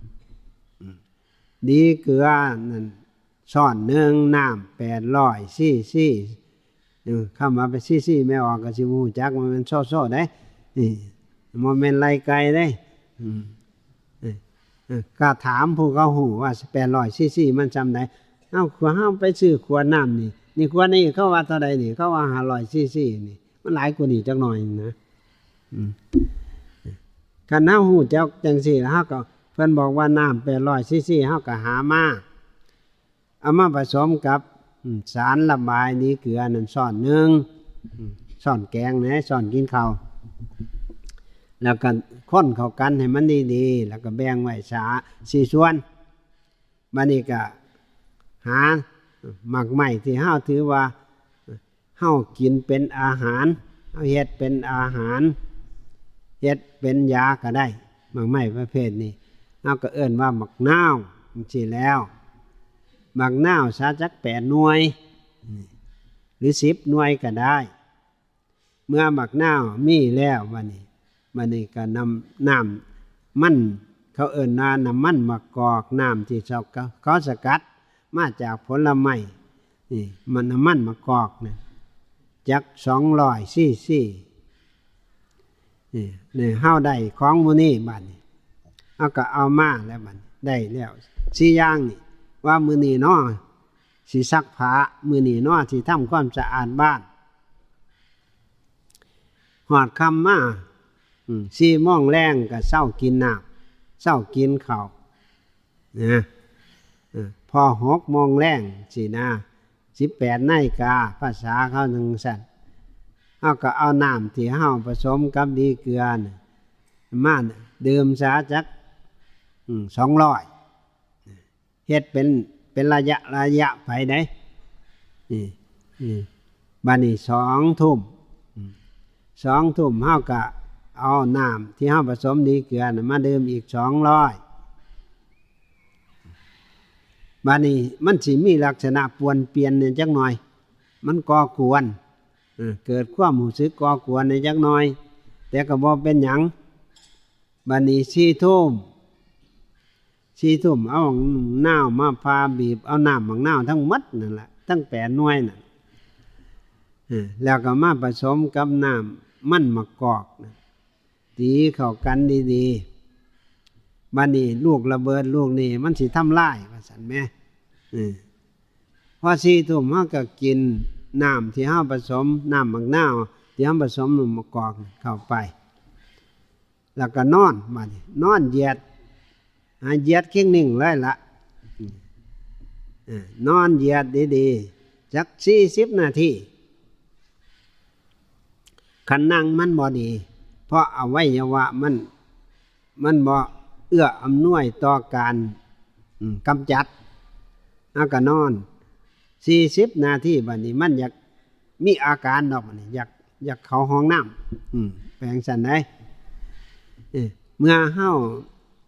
ำ อืม ดีเกลือนั่น ช้อนหนึ่ง น้ำแปดร้อยซีซี เออ คำว่าเป็นซีซี แม่ออกก็สิบ่รู้จัก มันเป็นโซ่ๆ เด้ นี่ บ่แม่นไล่ไก่เด้ อืม เออ เออ ก็ถามผู้เขารู้ว่าแปดร้อยซีซี มันส่ำใด เอ้า ขวด เฮาไปซื้อขวดน้ำนี่ นี่ขวดนี้เขาว่าเท่าใดนี่ เขาว่าห้าร้อยซีซี นี่ มันหลายกว่านี้จักหน่อยนะ อืม คันเฮารู้จักจั่งซี้แล้ว เฮาก็ เพิ่นบอกว่าน้ำแปดร้อยซีซี เฮาก็หามา เอามาผสมกับ อืม สารระบายดีเกลือนั่นช้อนหนึ่ง อืม ช้อนแกงนะ ช้อนกินข้าว แล้วก็คนเข้ากันให้มันดีๆ แล้วก็แบ่งไว้สา สี่ส่วน บัดนี้ก็หาหมากไม้ที่เฮาถือว่า เฮากินเป็นอาหาร เฮาเฮ็ดเป็นอาหาร เฮ็ดเป็นยาก็ได้ หมากไม้ประเภทนี้ เฮาก็เอิ้นว่าหมากนาว จั่งซี้แล้ว หมากนาวสาจักแปดหน่วย หรือสิบหน่วยก็ได้ เมื่อหมากนาวมีแล้วบัดนี้ บัดนี้ก็น้ำ น้ำมัน เขาเอิ้นว่าน้ำมันมะกอก น้ำที่เขา เขาสกัดมาจากผลไม้ นี่มันน้ำมันมะกอกนะ จักสองร้อยซีซี นี่ นี่เฮาได้ของหมู่นี้บัดนี้ เฮาก็เอามาแล้วบัดนี้ ได้แล้วสี่อย่างนี่ ว่ามื้อนี้เนาะ สิซักผ้า มื้อนี้เนาะ สิทำความสะอาดบ้าน ฮอดค่ำมา อืม สี่โมงแลงก็เซากินน้ำ เซากินข้าว นะ เออ พอหกโมงแลงสินะ สิบแปดนาฬิกา ภาษาเขาจั่งซั้น เฮาก็เอาน้ำที่เฮาผสมกับดีเกลือน่ะ มาดื่มซะจัก อืม สองร้อย เฮ็ดเป็น เป็นระยะระยะไปเด้ นี่ นี่ บัดนี้สองทุ่ม อืม สองทุ่มเฮาก็เอาน้ำที่เฮาผสมดีเกลือน่ะมาดื่มอีกสองร้อย บัดนี้มันสิมีลักษณะปวนเปลี่ยนเนี่ยจักหน่อย มันก่อกวน เออ เกิดความรู้สึกก่อกวนเนี่ยจักหน่อย แต่ก็บ่เป็นหยัง บัดนี้สี่ทุ่ม สี่ทุ่มเอาหมากนาวมาผ่าบีบ เอาน้ำหมากนาวทั้งหมดนั่นแหละ ทั้งแปดหน่วยน่ะ เออ แล้วก็มาผสมกับน้ำมันมะกอกน่ะ ตีเข้ากันดีๆ บัดนี้ลูกระเบิดลูกนี้มันสิทำลาย ว่าซั่นแหม เออ พอสี่ทุ่มเฮาก็กินน้ำที่เฮาผสม น้ำหมากนาวที่เฮาผสมมะกอกเข้าไป แล้วก็นอน บัดนี้นอนเหยียด อ่า เหยียดคิงหนึ่งเลยละ เออ นอนเหยียดดีๆ จักสี่สิบนาที คันนั่งมันบ่ดี เพราะอวัยวะมัน มันบ่เอื้ออำนวยต่อการ อืม กำจัด เฮาก็นอน สี่สิบนาที บัดนี้มันอยากมีอาการดอก บัดนี้อยาก อยากเข้าห้องน้ำ อืม แปลงซั่นได๋ เออ เมื่อเฮา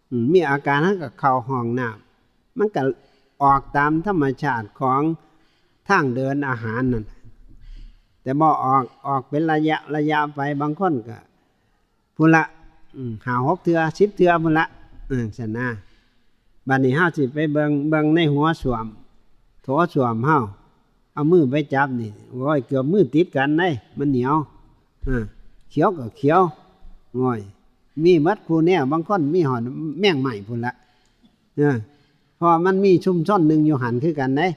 อืม มีอาการ เฮาก็เข้าห้องน้ำ มันก็ออกตามธรรมชาติของทางเดินอาหารนั่น แต่บ่ออก ออกเป็นระยะระยะไป บางคนก็ พุ้นละ อืม ห้าหกเทื่อ สิบเทื่อพุ้นละ เออ ซั่นนะ บัดนี้เฮาสิไปเบิ่ง เบิ่งในหัวส้วม โถส้วมเฮา เอามือไปจับนี่ โอ้ย เกือบมือติดกันเด้ มันเหนียว เออ เขียวก็เขียว โอ้ย มีหมดคู่แนว บางคนมีฮอดแมงไม้พุ้นละ เออ เพราะมันมีชุมชนหนึ่งอยู่หั่นคือกันเด้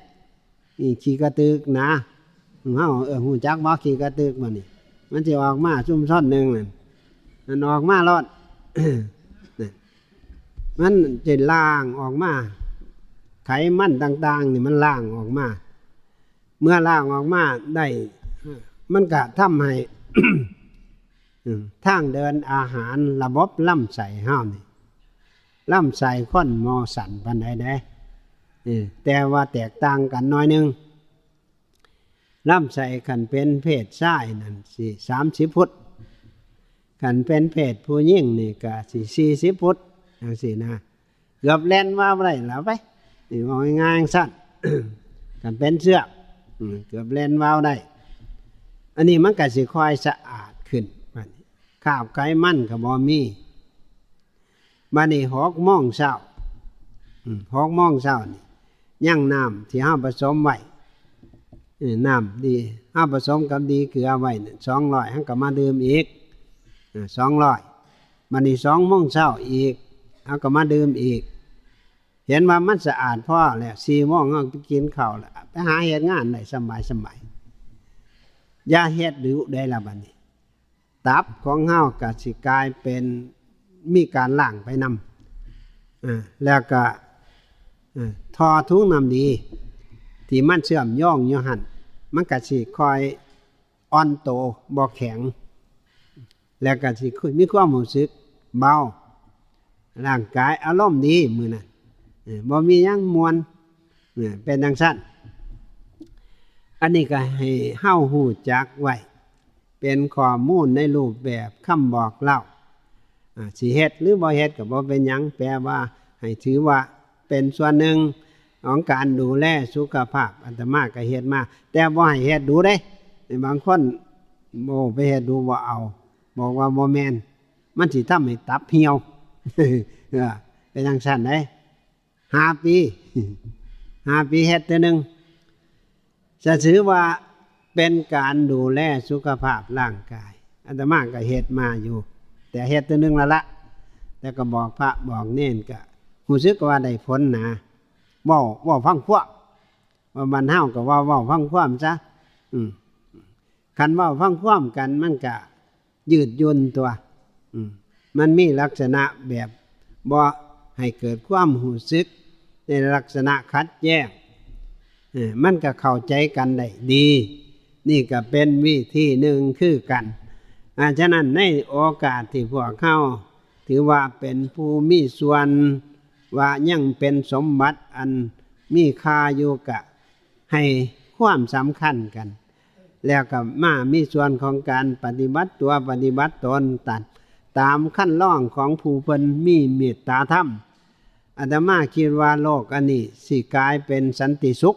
นี่ขี้กระตึกนะ เฮา เออ ฮู้จักบ่ขี้กระตึกบ่นี่ มันสิออกมาชุมชนหนึ่งนั่น มันออกมาโลด นั่น มันจะล้างออกมา ไขมันต่างๆ นี่มันล้างออกมา เมื่อล้างออกมาได้ มันก็ทำให้ อืม ทางเดินอาหาร ระบบลำไส้เฮานี่ ลำไส้คนบ่สั้นปานใดเด้ เออ แต่ว่าแตกต่างกันหน่อยหนึ่ง ลำไส้คันเป็นเพศชายนั่นสิสามสิบฟุต คันเป็นเพศผู้หญิงนี่ก็สิสี่สิบฟุต จั่งซี้นะ เกือบแล่นวาวได้แล้วไป นี่เว้าง่ายๆจั่งซั้น คันเป็นเสือก อืม เกือบแล่นวาวได้ อันนี้มันก็สิค่อยสะอาดขึ้น บัดนี้คราบไขมันก็บ่มี บัดนี้หกโมงเช้า อืม หกโมงเช้านี่ ยังน้ำที่เฮาผสมไว้ เออ น้ำดี เฮาผสมกับดีเกลือไว้น่ะ สองร้อย เฮาก็มาดื่มอีก เออ สองร้อย บัดนี้สองโมงเช้าอีก เฮาก็มาดื่มอีก เห็นว่ามันสะอาดพอแล้ว สี่โมงเฮาไปกินข้าวแล้ว ไปหาเฮ็ดงานได้สบายสบาย อย่าเฮ็ดดุได้ละบัดนี้ ตับของเฮาก็สิกลายเป็นมีการล้างไปนำ อ่า แล้วก็ อ่า ท่อถุงน้ำดี ที่มันเชื่อมโยงอยู่หั่น มันก็สิค่อยอ่อนโต บ่แข็ง แล้วก็สิมีความรู้สึกเบา ร่างกายอารมณ์ดีมื้อนั้น เออ บ่มีหยังม่วน เออ เป็นจั่งซั้น อันนี้ก็ให้เฮาฮู้จักไว้ เป็นข้อมูลในรูปแบบคำบอกเล่า อ่า สิเฮ็ดหรือบ่เฮ็ดก็บ่เป็นหยัง แปลว่าให้ถือว่าเป็นส่วนหนึ่งของการดูแลสุขภาพ อาตมาก็เฮ็ดมา แต่บ่ให้เฮ็ดดูเด้ บางคน โอ้ ไปเฮ็ดดูบ่เอา บอกว่าบ่แม่น มันสิทำให้ตับเหี่ยว เออ เป็นจั่งซั้นเด้ ห้าปี ห้าปีเฮ็ดเทื่อหนึ่ง จะถือว่าเป็นการดูแลสุขภาพร่างกาย อาตมาก็เฮ็ดมาอยู่ แต่เฮ็ดเทื่อหนึ่งแล้วละ แต่ก็บอกพระบอกเณรก็รู้สึกว่าได้ผลนะ เว้า เว้าฟังความ ว่าบ้านเฮาก็ว่าเว้าฟังความซะ อืม คันเว้าฟังความกันมันก็ยืดหยุ่นตัว อืม มันมีลักษณะแบบบ่ให้เกิดความรู้สึกในลักษณะขัดแย้ง เออ มันก็เข้าใจกันได้ดี นี่ก็เป็นวิธีหนึ่งคือกัน อ่า ฉะนั้นในโอกาสที่พวกเฮาถือว่าเป็นผู้มีส่วน ว่ายังเป็นสมบัติอันมีค่าอยู่ ก็ให้ความสำคัญกัน แล้วก็มามีส่วนของการปฏิบัติตัวปฏิบัติตนตาม ตามคันลองของผู้เพิ่นมีเมตตาธรรม อาตมาคิดว่าโลกอันนี้สิกลายเป็นสันติสุข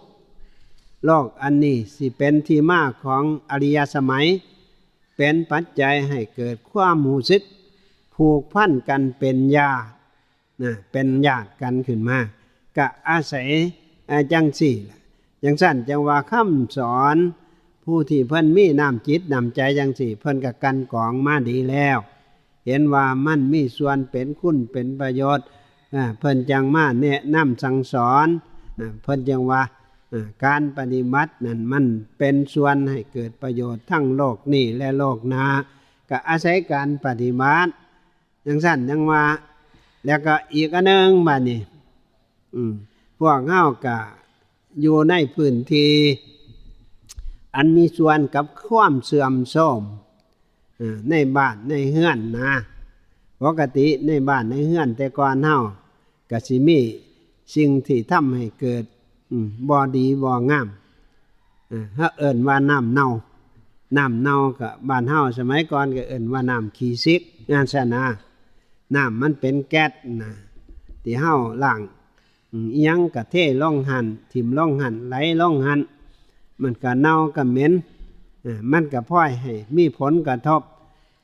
โลกอันนี้สิเป็นที่มาของอริยสมัย เป็นปัจจัยให้เกิดความรู้สึกผูกพันกันเป็นญาติ นะ เป็นญาติกันขึ้นมา ก็อาศัย อ่า จั่งซี้ล่ะ จั่งซั้นจั่งว่าคำสอน ผู้ที่เพิ่นมีน้ำจิตน้ำใจจั่งซี้ เพิ่นก็กลั่นกรองมาดีแล้ว เห็นว่ามันมีส่วนเป็นคุณเป็นประโยชน์ อ่า เพิ่นจั่งมาแนะนำสั่งสอน อ่า เพิ่นจั่งว่า อ่า การปฏิบัตินั่นมันเป็นส่วนให้เกิดประโยชน์ทั้งโลกนี้และโลกหน้า ก็อาศัยการปฏิบัติ จั่งซั้นจั่งว่า แล้วก็อีกอันหนึ่งบัดนี้ อืม พวกเฮาก็อยู่ในพื้นที่ อันมีส่วนกับความเสื่อมโทรม เอ่อ ในบ้านในเฮือนนะ ปกติในบ้านในเฮือนแต่ก่อนเฮาก็สิมีสิ่งที่ทำให้เกิด อืม บ่ดีบ่งาม เอ่อ เฮาเอิ้นว่าน้ำเน่า น้ำเน่าก็บ้านเฮาสมัยก่อนก็เอิ้นว่าน้ำขี้ซิก จั่งซั้นนะ น้ำมันเป็นแก๊สนะ ที่เฮาล้าง อืม อิหยังก็เทลงหั่น ถิ่มลงหั่น ไหลลงหั่น มันก็เน่าก็เหม็น เอ่อ มันก็พลอยให้มีผลกระทบ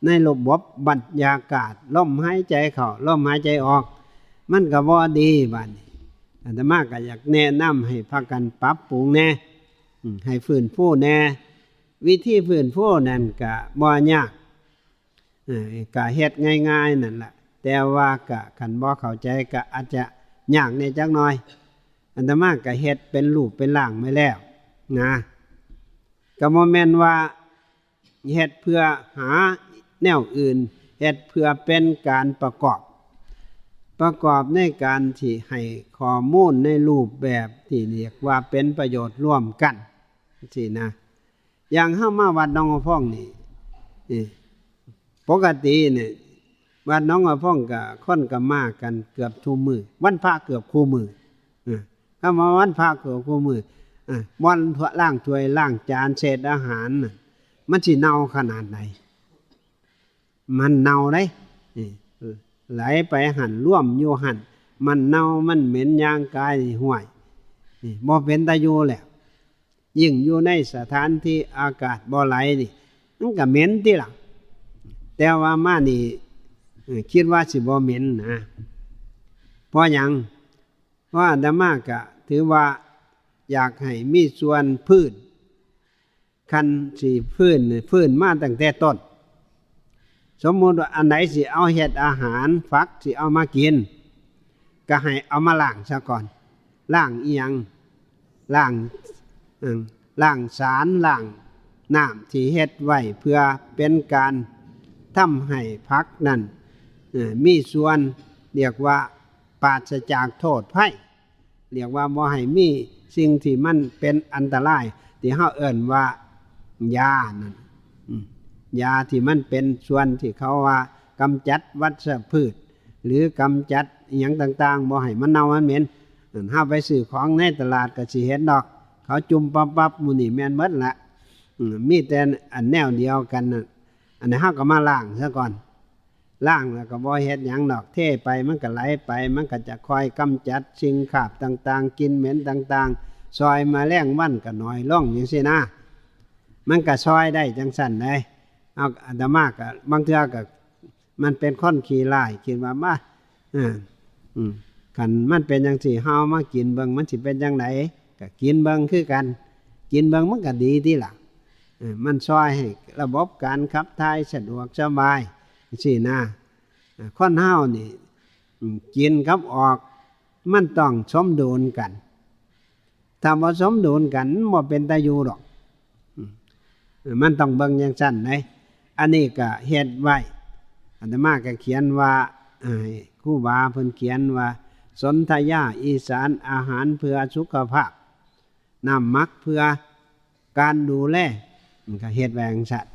ในระบบบรรยากาศ ลมหายใจเข้า ลมหายใจออก มันก็บ่ดีบัดนี้ อาตมาก็อยากแนะนำให้พากันปรับปรุงแหน่ อืม ให้ฟื้นฟูแหน่ วิธีฟื้นฟูนั่นก็บ่ยาก เอ่อ ก็เฮ็ดง่ายๆนั่นล่ะ แต่ว่าก็คันบ่เข้าใจก็อาจจะยากแหน่จักหน่อย อาตมาก็เฮ็ดเป็นรูปเป็นร่างไว้แล้วนะ ก็บ่แม่นว่าเฮ็ดเพื่อหาแนวอื่น เฮ็ดเพื่อเป็นการประกอบ ประกอบในการที่ให้ข้อมูลในรูปแบบที่เรียกว่าเป็นประโยชน์ร่วมกัน ซี้นะ อย่างเฮามาวัดหนองหัวพ่องนี่ นี่ ปกตินี่ วัดหนองหัวพ่องก็คนก็มากันเกือบทุกมื้อ วันพระเกือบคู่มื้อ เออ ถ้ามาวันพระเกือบคู่มื้อ เออ บ่อนล้างถ้วยล้างจานเศษอาหารน่ะ มันสิเน่าขนาดไหน มันเน่าเด้ นี่ เออ ไหลไปหั่น รวมอยู่หั่น มันเน่า มันเหม็น ย่างกายนี่ ห้วย นี่ บ่เป็นตาอยู่แล้ว ยิ่งอยู่ในสถานที่อากาศบ่ไหลนี่ มันก็เหม็นติล่ะ แต่ว่ามานี่ เอ่อ คิดว่าสิบ่เหม็นนะ เพราะหยัง เพราะอาตมาก็ถือว่าอยากให้มีส่วนพื้น คันสิพื้นนี่ พื้นมาตั้งแต่ต้น สมมุติว่าอันไหนสิเอาเฮ็ดอาหาร ผักสิเอามากิน ก็ให้เอามาล้างซะก่อน ล้างอิหยัง ล้าง อืม ล้างสาร ล้างน้ำที่เฮ็ดไว้เพื่อเป็นการทำให้ผักนั่น เอ่อ มีส่วน เรียกว่าปราศจากโทษภัย เรียกว่าบ่ให้มีสิ่งที่มันเป็นอันตราย ที่เฮาเอิ้นว่ายานั่น อืม ยาที่มันเป็นส่วนที่เขาว่ากำจัดวัชพืช หรือกำจัดอิหยังต่างๆ บ่ให้มันเน่ามันเหม็น นั่น เฮาไปซื้อของในตลาดก็สิเห็นดอก เขาจุ่มปั๊บๆ หมู่นี่แม่นหมดละ อืม มีแต่อันแนวเดียวกันน่ะ อันนี้เฮาก็มาล้างซะก่อน ล้างแล้วก็บ่เฮ็ดหยังดอก เทไปมันก็ไหลไป มันก็จะคอยกำจัดสิ่งคราบต่างๆ กลิ่นเหม็นต่างๆ ซอยแมลงวันก็น้อยลงจั่งซี้นะ มันก็ซอยได้จั่งซั้นเด้ เอา อาตมาก็บางเทื่อก็ มันเป็นคนขี้ร้าย คิดว่ามา อ่า อืม คันมันเป็นจั่งซี้ เฮามากินเบิ่งมันสิเป็นจั่งใด ก็กินเบิ่งคือกัน กินเบิ่งมันก็ดีติล่ะ เออ มันซ่อยให้ระบบการขับถ่ายสะดวกสบาย จั่งซี้นะ อ่า คนเฮานี่ อืม กินกับออก มันต้องสมดุลกัน ถ้าบ่สมดุลกัน มันบ่เป็นตาอยู่ดอก อืม มันต้องเบิ่งจั่งซั้นเด้ อันนี้ก็เฮ็ดไว้ อาตมาก็เขียนว่า เอ่อ ครูบาเพิ่นเขียนว่า สนธยาอีสาน อาหารเพื่อสุขภาพ น้ำหมักเพื่อการดูแล มันก็เฮ็ดไว้จั่งซั้น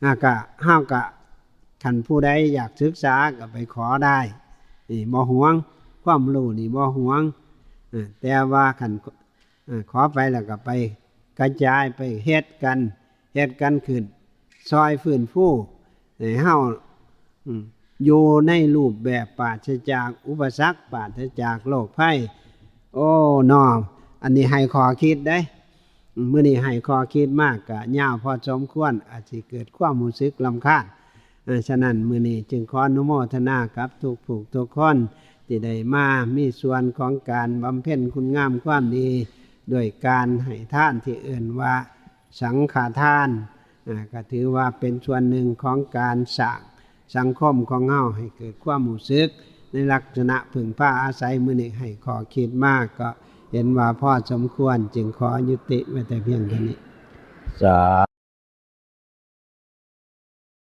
อ่า ก็ เฮาก็ คันผู้ใดอยากศึกษาก็ไปขอได้ นี่บ่หวง ความรู้นี่บ่หวง เออ แต่ว่าคัน เออ ขอไปแล้วก็ไปกระจาย ไปเฮ็ดกัน เฮ็ดกันขึ้น ซ่อยฟื้นฟูให้เฮา อืม อยู่ในรูปแบบปราศจากอุปสรรค ปราศจากโรคภัย โอ้ น้อ อันนี้ให้ข้อคิดเด้ มื้อนี้ให้ข้อคิดมากก็ยาวพอสมควร อาจสิเกิดความรู้สึกรำคาญ เอ่อ ฉะนั้นมื้อนี้จึงขออนุโมทนากับทุกผู้ทุกคน ที่ได้มามีส่วนของการบำเพ็ญคุณงามความดี ด้วยการให้ทานที่เอิ้นว่าสังฆทาน อ่า ก็ถือว่าเป็นส่วนหนึ่งของการสร้างสังคมของเฮาให้เกิดความรู้สึกในลักษณะพึ่งพาอาศัย มื้อนี้ให้ข้อคิดมาก ก็เห็นว่าพอสมควร จึงขอยุติไว้แต่เพียงเท่านี้ สา